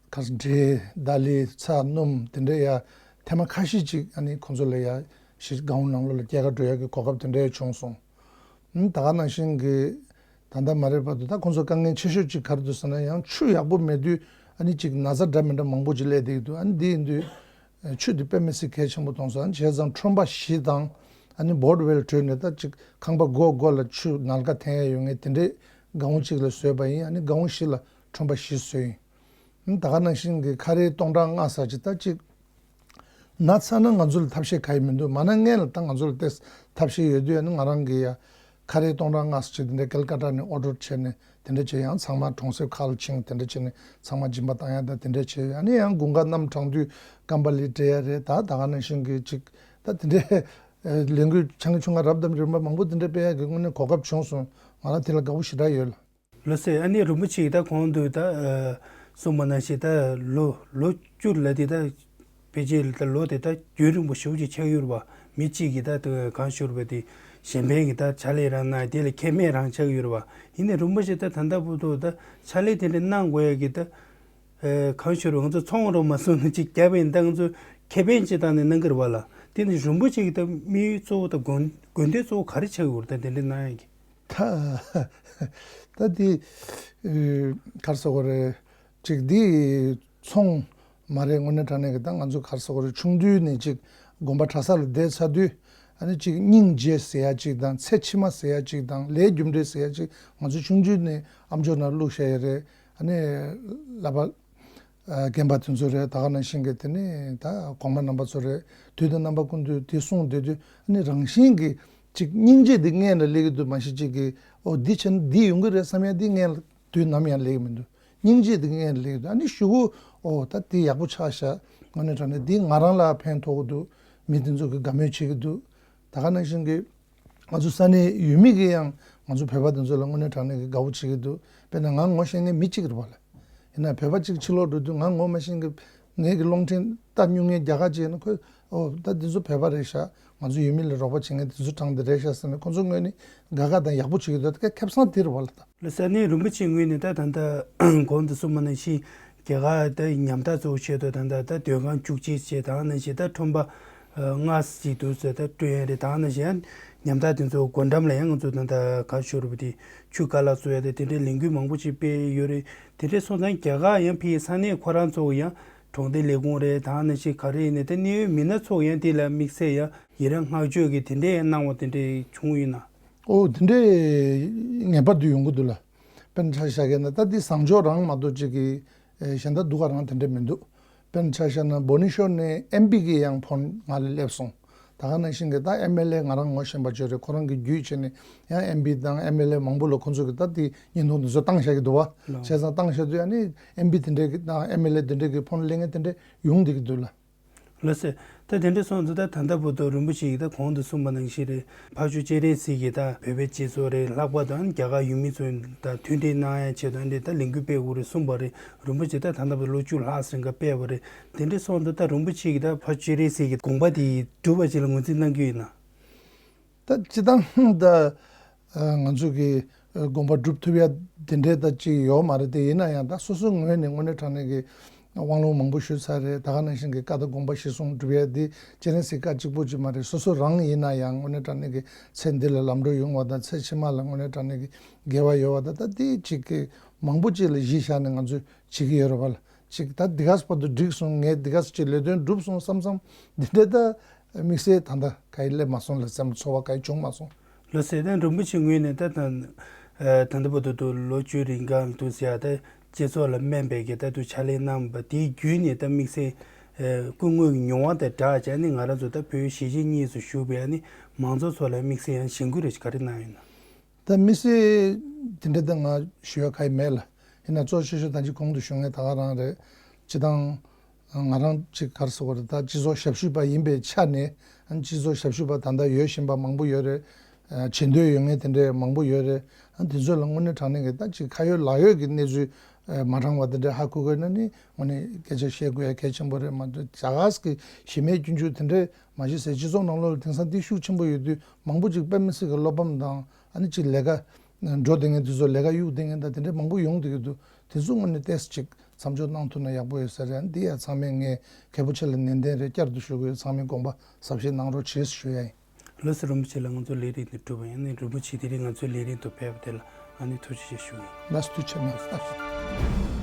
ག་འབྲས་དང་ལི་ཚྭ་སྣུམ་དེ་འདྲ་ཡ་ཐེངས་མ་ཁ་ཤས་ཅིག་ཨ་ནི་ཁོང་ཚོ་ལ་ཡ་ཞིག་སྒང་ནང་ལོགས་ལ་སྐྱེལ་ག་འགྲོ་ཡ་གི་གོ་སྐབས་དེ་འདྲ་ཡ་བྱུང་སོང་། ཨ་ད་ག་ནང་བཞིན་གྱི་ད་ལྟ་མ་རེད་བར་དུ་ད་ཁོང་ཚོ་དཀའ་ངལ་ཆེ་ཤོས་ཅིག་ག་རེ་འདུག་ཟེར་ན་ཡང་ཆུ་ཡག་པོ་མེད་དུས་ཨ་ནི་ཅིག་ན་ཚ་འདྲ་མི་འདྲ་མང་པོ་ཅིག་སླེབས་བསྡད་ཀྱི་འདུག་ཨ་ནི་འདི་ཡིན་དུས་ཆུ་འདི་དཔེ་མི་སྲིད་གལ་ཆེན་པོ་མཐོང་སོང་། ཨ་ནི་བྱས་ཙང་ཁྲོན་པ་བཞི་དང་ཨ་ནི་བོར་ཌི་ཝེལ་བྲོས་ནས་ད་ཅིག་ཁང་པ་སྒོ་སྒོ་ལ་ཆུ་ནལ་ག་འཐེན་ཡ་ཡོད་མཁན་དེ་འདྲའི་སྒང་གཅིག་ལ་བཟོས་པ་ཡིན། ཨ་ནི་སྒང་བཞི་ལ་ཁྲོན་པ་བཞི་བཟོས་ཡིན། ད་ག་ནང་བཞིན་གྱི་ཁ་རས་སྟོང་ཕྲག་ལྔ་ཟེར་ཅིག་ད་ཅིག་ན་ཚར་ན་ང་ཚོ་ལ་ཐབས་ཤེས་ག་ཡི་མི་འདུག་མ་ན་སྔན་ལ་ད་ང་ཚོ་ལ་ཏེ་ཐབས་ཤེས་ཡོད་དུས་ཨ་ནི་ང་རང་གི་ཡ་ཁ་རས་སྟོང་ཕྲག་ལྔ་ཟེར་ཅིག་དེ་འདྲ་ཀལ་ཀ་ཏ་ནས་ཨོ་ཌར་བྱས་ནས་དེ་འདྲ་བྱས་ཡང་ཚང་མ་གྲོང་གསེབ་ཁག་ལ་ཕྱིན་དེ་འདྲ་བྱས་ནས་ཚང་མ་སྦྱིན་པ་བཏང་ཡ་ད་དེ་འདྲ་བྱས། ཨ་ནི་ཡང་དགུན་ཁ་གནམ་གྲང་དུས་ཀམ་པ་ལི་སྤྲད་ཡ་རེད། ད་ད་ག་ནང་བཞིན་གྱི་ཅིག་ད་དེ་འདྲའི་ལས་འགུལ་ཆང་གི་ཆུང་ང་རབ་དང་རིམ་པ་མང་པོ་དེ་འདྲ་སྤེལ་ཡ་གི་དངོས་གནས་གོ་སྐབས་བྱུང་སོང་། ང་རང་དེ་ལ་དགའ་པོ་ཞེ་དྲག་ཡོད་ལ། ལགས་སོ། ཨ་ནི་རིན་པོ་ཆེ་གིས་ད་གོང་དུ་ད་ཨ་གསུངས་པ་ནང་བཞིན་ད་ལོ་ལོ་བཅུ་ལ་དེ་ད་ཕལ་ཆེར་ད་ལོ་དེ་ད་རྒྱུན་རིང་པོ་ཞེ་པོ་ཅིག་ཆགས་ཡོད་རེད་པ། མི་གཅིག་གིས་ད་དེ་གང་ཞུ་རེད་པ། དེ་གཞན་ཕན་གྱི་ད་ཕྱག་ལས་རང་གནང་དེ་ལ་ཁེ་ཕན་རང་ཆགས་ཡོད་རེད་པ། ཡིན་ནའི་རིན་པོ་ཆེ་ད་ད་ལྟ་བར་དུ་ད་ཕྱག་ལས་དེ་འདྲ་གནང་དགོས་ཡ་གི་ད་ཨ་གང་ཞུ་རེད། ང་ཚོ་ཚོང་རོགས་མ་སོང་ན་ཅིག་རྒྱབ་པ་ཡིན་ད་ང་ཚོ་ཁེ་ཕན་ཅིག་བཏང་ནས་གནང་གི་རེད་པ་ལ། དེ་ནི་རིན་པོ་ཆེ་གི་ད་དམིགས་ཡུལ་གཙོ་བོ་ད་དགོས་དགོས་འདུན་གཙོ་བོ་ག་རེ་ཆགས་ཡོད་རེད། ད་དེ་འདྲ་གནང་ཡ་གི། ད་ད་འདི་ཨེ་ག་རེ་ཟེར་དགོས་རེད། ཅིག་འདི་ཚོང་མ་རེད། དངོས་གནས་དྲང་གནས་ཀྱི་ད་ང་ཚོ་ག་རེ་ཟེར་དགོས་རེད། ཆུང་དུས་ནས་ཅིག་དགོན་པ་གྲྭ་ས་ལ་བསྡད་ཚར་དུས་ཨ་ནི་ཅིག་སྙིང་རྗེ་ཟེར་ཡ་ཅིག་དང་ཚེ་ཕྱི་མ་ཟེར་ཡ་ཅིག་དང་ལས་རྒྱུ་འབྲས་ཟེར་ཡ་ཅིག་ང་ཚོ་ཆུང་དུས་ནས་ཨམ་ཅོག་ནང་བླུགས་བཞག་ཡ་རེད། ཨ་ནི་ལག་པ་ཨ་རྒན་པ་དེ་ཚོ་རེད། ད་ག་ནང་བཞིན་གྱི་དེ་ནི་ད་གོང་མ་རྣམ་པ་ཚོ་རེད། དུས་དང་རྣམ་པ་ཀུན་ཏུ་དེ་གསུངས་བསྡད་དུས་ཨ་ནི་རང་བཞིན་གྱིས་ཅིག་སྙིང་རྗེ་དེ་སྔོན་ལ་སླེབས་ཀྱི་འདུག་མ་གཞི་ཅིག་གིས་ཨོ་འདི་བྱས་ན་འདི་ཡོང་གི་རེད་བསམ་ཡ་འདི་སྔོན་ལ་དུས་ནམ་ཡང་སླེབས་ཀྱི་མི་འདུག་སྙིང་རྗེ་དེ་སྔོན་ལ་སླེབས་ཀྱི་འདུག་ཨ་ནི་གཞུག་གུ་ཨོ་ད་འདི་ཡག་པོ་ཆགས་ཤག་དངོས་གནས་དྲང་གནས་འདི་ང་རང་ལ་ཕན་ཐོགས་ཀྱི་འདུག་མི་དེ་ཚོ་གིས་དགའ་མོས་བྱེད་ཀྱི་འདུག་ད་ག་ནང་བཞིན་གྱི་ང་ཚོ་ས་གནས་ཡུལ་མི་གིས་ཡང་ང་ཚོ་བོད་པ་དེ་ཚོ་ལ་དངོས་གནས་དྲང་གནས་ཀྱི་དགའ་པོ་བྱེད་ཀྱི་འདུག་དཔེར་ན་ང་ངོ་ཤེས་མཁན་མི་གཅིག་རེད་པ་ལ། ཡིན་ན་བོད་པ་གཅིག་ཕྱི་ལོགས་འགྲོ་དུས་ང་ངོ་མ་ཤེས་མཁན་ངེད་ཀྱི་རླུང་འཕྲིན་ལྟ་མྱོང་མཁན་རྒྱ་གར་གཅིག་ཡིན་ན་ཁོས་ཨོ་ད་འདི་ཚོ་བོད་པ་རེད་ཤག་ང་ཚོ་ཡུལ་མི་ལ་རོགས་པ་བྱེད་མཁན་འདི་ཚོ་གྲངས་འདི་རེད་ཤག་ཟེར་ནས་ཁོ་ཚོ་ངོས་ནས་དགའ་དགའ་དང་ཡག་པོ་བྱེད་ཀྱི་འདུག་ད་ཁེ་བཟང་དེ་རེད་བ་ལ་ད། ལགས་སོ། ཨ་ནི་རིན་པོ་ཆེ་ངོས་ནས་ད་ད་ལྟ་གོང་དུ་གསུངས་པ་ནང་བཞིན་རྒྱ་གར་ད་ཉམ་ཐག་གཙོ་བོ་བྱས་ཏེ་ད་ལྟ་ད་སྡོད་ཁང་བཅུ་གཅིག་བྱས་ད་ནང་བཞིན་ད་ཁྲོམ་པ་ལྔ་ཅིག་འདུག་ཟེར་ད་སྤྲོད་ཡ་རེད། ད་ནང་བཞིན་ཉམ་ཐག་དེ་ཚོ་སྒོ་འགྲམ་ལ་ཡང་ང་ཚོ་ད་ལྟ་ག་ཞུ་རུ་བ་དེ་ཆུ་ཀ་ལ་བཙོ་ཡ་དེ་དེ་འདྲའི་ལས་འགུལ་མང་པོ་ཅིག་སྤེལ་ཡོད་རེད། དེ་འདྲའི་སོང་ཙང་རྒྱ་གར་ཡང་ཕ་གི་ས་གནས་ཁོ་རང་ཚོ་ཡང་གྲོང་སྡེ་ལས་ཁུངས་རེད་ད་ནང་བཞིན་ག་རེ་ཡིན་ནའི་ད་གནད་ཡོད་མི་སྣ་ཚོ་ཡང་དེ་ལ་དམིགས་བསལ་ཡང་ཡི་རང་བསྔགས་བརྗོད་ཀྱི་དེ་འདྲའི་གནང་བ་དེ་འདྲའི་བྱུང་ཡོད་ན། ཨོ་དེ་འདྲའི་ངེས་པར་དུ་ཡོང་གི་འདུག་ལ། དཔེར་ན་ཆ་བཞག་གི་ན་ད་འདི་བཟང་ཕྱོགས་རང་མ་གཏོགས་ཅིག་གི་ཨེ་གཞན་དག་སྡུག་ག་རང་དེ་འདྲ་མི་འདུག་དཔེར་ན་ཆ་བཞག་ན་བྷོ་ནི་ཤོར་ནས་ཨེམ་བི་གི་ཡང་ཕོན་ང་ལ་སླེབས་སོང་། ད་ག་ནང་བཞིན་གི་ད་ཨེམ་ཨེལ་ཨེ་ང་རང་ངོ་ཤེས་པ་ཅིག་ཡོད་རེད། ཁོ་རང་གི་བརྒྱུད་བྱས་ནས་ཡང་ཨེམ་བི་དང་ཨེམ་ཨེལ་ཨེ་མང་པོ་ལ་ཁོ་ཚོ་གི་ད་དེ་བརྙན་ཐུང་དེ་ཚོ་བཏང་བཞག་གི་འདུག་བ། ལགས། བྱས་ཙང་བཏང་བཞག་དུས་ཨ་ནི་ཨེམ་བི་དེ་འདྲའི་གི་དང་ཨེམ་ཨེལ་ཨེ་དེ་འདྲའི་གི་ཕོན་སླེབས་མཁན་དེ་འདྲ་ཡོང་བསྡད་ཀྱི་འདུག་ལ། ལགས་སེ། ད་དེ་འདྲ་སོང་ཙང་ད་ད་ལྟ་བར་དུ་རིན་པོ་ཆེ་གིས་ད་གོང་དུ་གསུངས་པ་ནང་བཞིན་རེད། ཕར་ཕྱོགས་སྤྱན་རས་གཟིགས་ཀྱིས་ད་བོད་པའི་སྤྱི་ཚོགས་རེད་ལྷག་པར་དུ་རྒྱ་གར་ཡུལ་མི་ཚོ་ད་མཐུན་སྒྲིལ་གནང་ཡ་ཆེད་དུ་འདི་ད་ལས་འགུལ་སྤེལ་དགོས་རེད་གསུངས་པ་རེད། རིན་པོ་ཆེ་ད་ད་ལྟ་བར་ལོ་བཅུ་ལྷག་ཟིན་ག་སྤེལ་བ་རེད། དེ་འདྲ་སོང་ཙང་ད་རིན་པོ་ཆེ་གིས་ད་ཕར་ཕྱོགས་སྤྱན་རས་གཟིགས་ཀྱི་དགོངས་པ་དེ་གྲུབ་པ་ཅིག་ལ་ངོས་འཛིན་གནང་གི་ཡོད་ན། ད་སྤྱིར་བཏང་ད་ང་ཚོ་གི་དགོངས་པ་སྒྲུབ་ཐུབ་ཡ་དེ་འདྲའི་ད་ཅིག་ཡོད་མ་རེད་དེ། ཡིན་ན་ཡང་ད་སོ་སོའི་ངོས་ནས་དངོས་གནས་དྲང་གནས་ཀྱི་དབང་ལུང་མང་པོ་ཞུས་ཚར་རེད། ད་ག་ནང་བཞིན་གྱི་བཀའ་དང་དགོངས་པ་གཞིར་བཟུང་སྒྲུབ་ཡ་དེ་སྤྱན་རས་གཟིགས་བཀའ་གཅིག་པོ་ཅིག་མ་རེད། སོ་སོ་རང་ཡིན་ན་ཡང་དངོས་གནས་དྲང་གནས་ཀྱི་ཚེ་འདི་ལ་ལམ་འགྲོ་ཡོང་བ་དང་ཚེ་ཕྱི་མ་ལ་དངོས་གནས་དྲང་གནས་ཀྱི་དགེ་བ་ཡོད་བ་དང་ད་དེ་ཅིག་གི་མང་པོ་ཅིག་ལ་གཞི་བཞག་ནས་ང་ཚོས་བྱེད་ཀྱི་ཡོད་རེད་བ་ལ། ཅིག་ད་འདི་ག་ས་བར་དུ་འགྲིག་སོང་། ངས་འདི་ག་ས་ཅིག་ལས་དོན་འགྲུབ་སོང་བསམ་བསམ་འདི་འདྲའི་ད་དམིགས་བསལ་ད་ལྟ་ག་ཡི་སླེབས་མ་སོང་ལ་སེམས་ཚོར་བ་ག་ཡི་བྱུང་མ་སོང་། ལགས་སེ། ད་རིན་པོ་ཆེ་ངོས་ནས་ད་ད་ད་ལྟ་བར་དུ་ལོ་བཅུ་རིང་ག་འདུག་ཟེར་ཡ་ད་སྤྱི་ཚོགས་ལ་སྨན་པའི་གི་ད་དུ་ཕྱག་ལས་གནང་བ་དེའི་བརྒྱུད་ནས་ད་དམིགས་བསལ་སྐུ་དངོས་ཀྱི་མྱོང་བ་དང་སྦྲགས་བྱས་ནས་ང་རང་ཚོ་ད་བོད་གཞིས་བྱེས་གཉིས་སུ་བཞུགས་པའི་ཨ་ནི་མང་ཚོགས་ཚོ་ལ་དམིགས་བསལ་ཡང་གཞེན་སྐུལ་རེ་ཞིག་ག་རེ་གནང་ཡོད་ན། ད་དམིགས་བསལ་དེ་འདྲ་ད་ང་ཞུ་ཡ་ག་ཡི་མེད་ལ། ཡིན་ན་གཙོ་ཆེ་ཤོས་ད་ཅི་གོང་དུ་ཞུ་མཁན་ད་ག་རང་རེད། སྤྱི་བཏང་ང་རང་ཅིག་ག་རེ་ཟེར་དགོས་རེད། ད་སྤྱི་ཚོགས་ཞབས་ཞུ་བ་ཡིན་པའི་ཆ་ནས་སྤྱི་ཚོགས་ཞབས་ཞུ་བ་ད་ལྟ་ཡོད་བཞིན་པ་མང་པོ་ཡོད་རེད། བྱེད་འདོད་ཡོད་མཁན་དེ་འདྲ་མང་པོ་ཡོད་རེད། དེ་ཚོ་ལ་དངོས་གནས་དྲང་གནས་ཀྱི་ད་ཅིག་ཁ་ཡོད་ལག་ཡོད་ཀྱི་གནས་ཚུལ་མ་དྲང་བ་དེ་འདྲ་ཧ་གོ་དགོས་ན་ནི་དངོས་གནས་སྐད་ཆ་བཤད་དགོས་ཡ་གལ་ཆེན་པོ་རེད། མ་གཏོགས་རྒྱ་གར་གྱི་གཞི་མེད་སྐྱོན་བརྗོད་དེ་འདྲ་མ་གཞི་སའི་སྤྱི་ཚོགས་ནང་ལོགས་ལ་དེང་སང་འདི་ཤུགས་ཆེན་པོ་ཡོད་དུས་མང་པོ་ཅིག་དཔེ་མི་སྲིད་ཀྱི་བློ་ཕམ་དང་ཨ་ནི་ཅིག་ལས་ཀ་འགྲོ་བསྡད་མཁན་དེ་ཚོ་ལས་ཀ་གཡུག་བསྡད་མཁན་དང་དེ་འདྲ་མང་པོ་ཡོང་བསྡད་ཀྱི་འདུག་དེ་ཚོ་དངོས་གནས་ཏོག་ཙམ་ཅིག་མཚམས་འཇོག་གནང་ཐུབ་ན་ཡག་པོ་ཡོད་ས་རེད། འདི་ཡང་ཚང་མས་ངས་མཁས་པོ་ཆེ་ལ་ནན་ཏན་རེ་བསྐྱར་དུ་ཞུ་གི་ཡོད། ཚང་མས་དགོངས་པ་ཟབ་བཞེས་གནང་རོགས་བྱེད་ཞུ་ཡ་ཡིན། ལགས་སོ། རིན་པོ་ཆེ་ལགས་ང་ཚོ་ལས་རིམ་འདི་གྲུབ་པ་ཡིན། ཨ་ནི་རིན་པོ་ཆེ་དེ་རིང་ང་ཚོའི་ལས་རིམ་དུ་ཕེབས་པ་དེ་ལ་ཨ་ནི་ཐུགས་རྗེ་ཆེ་ཞུ་ཡིན། ལགས་སོ། ཐུགས་རྗེ་གནང་། ལགས་སོ།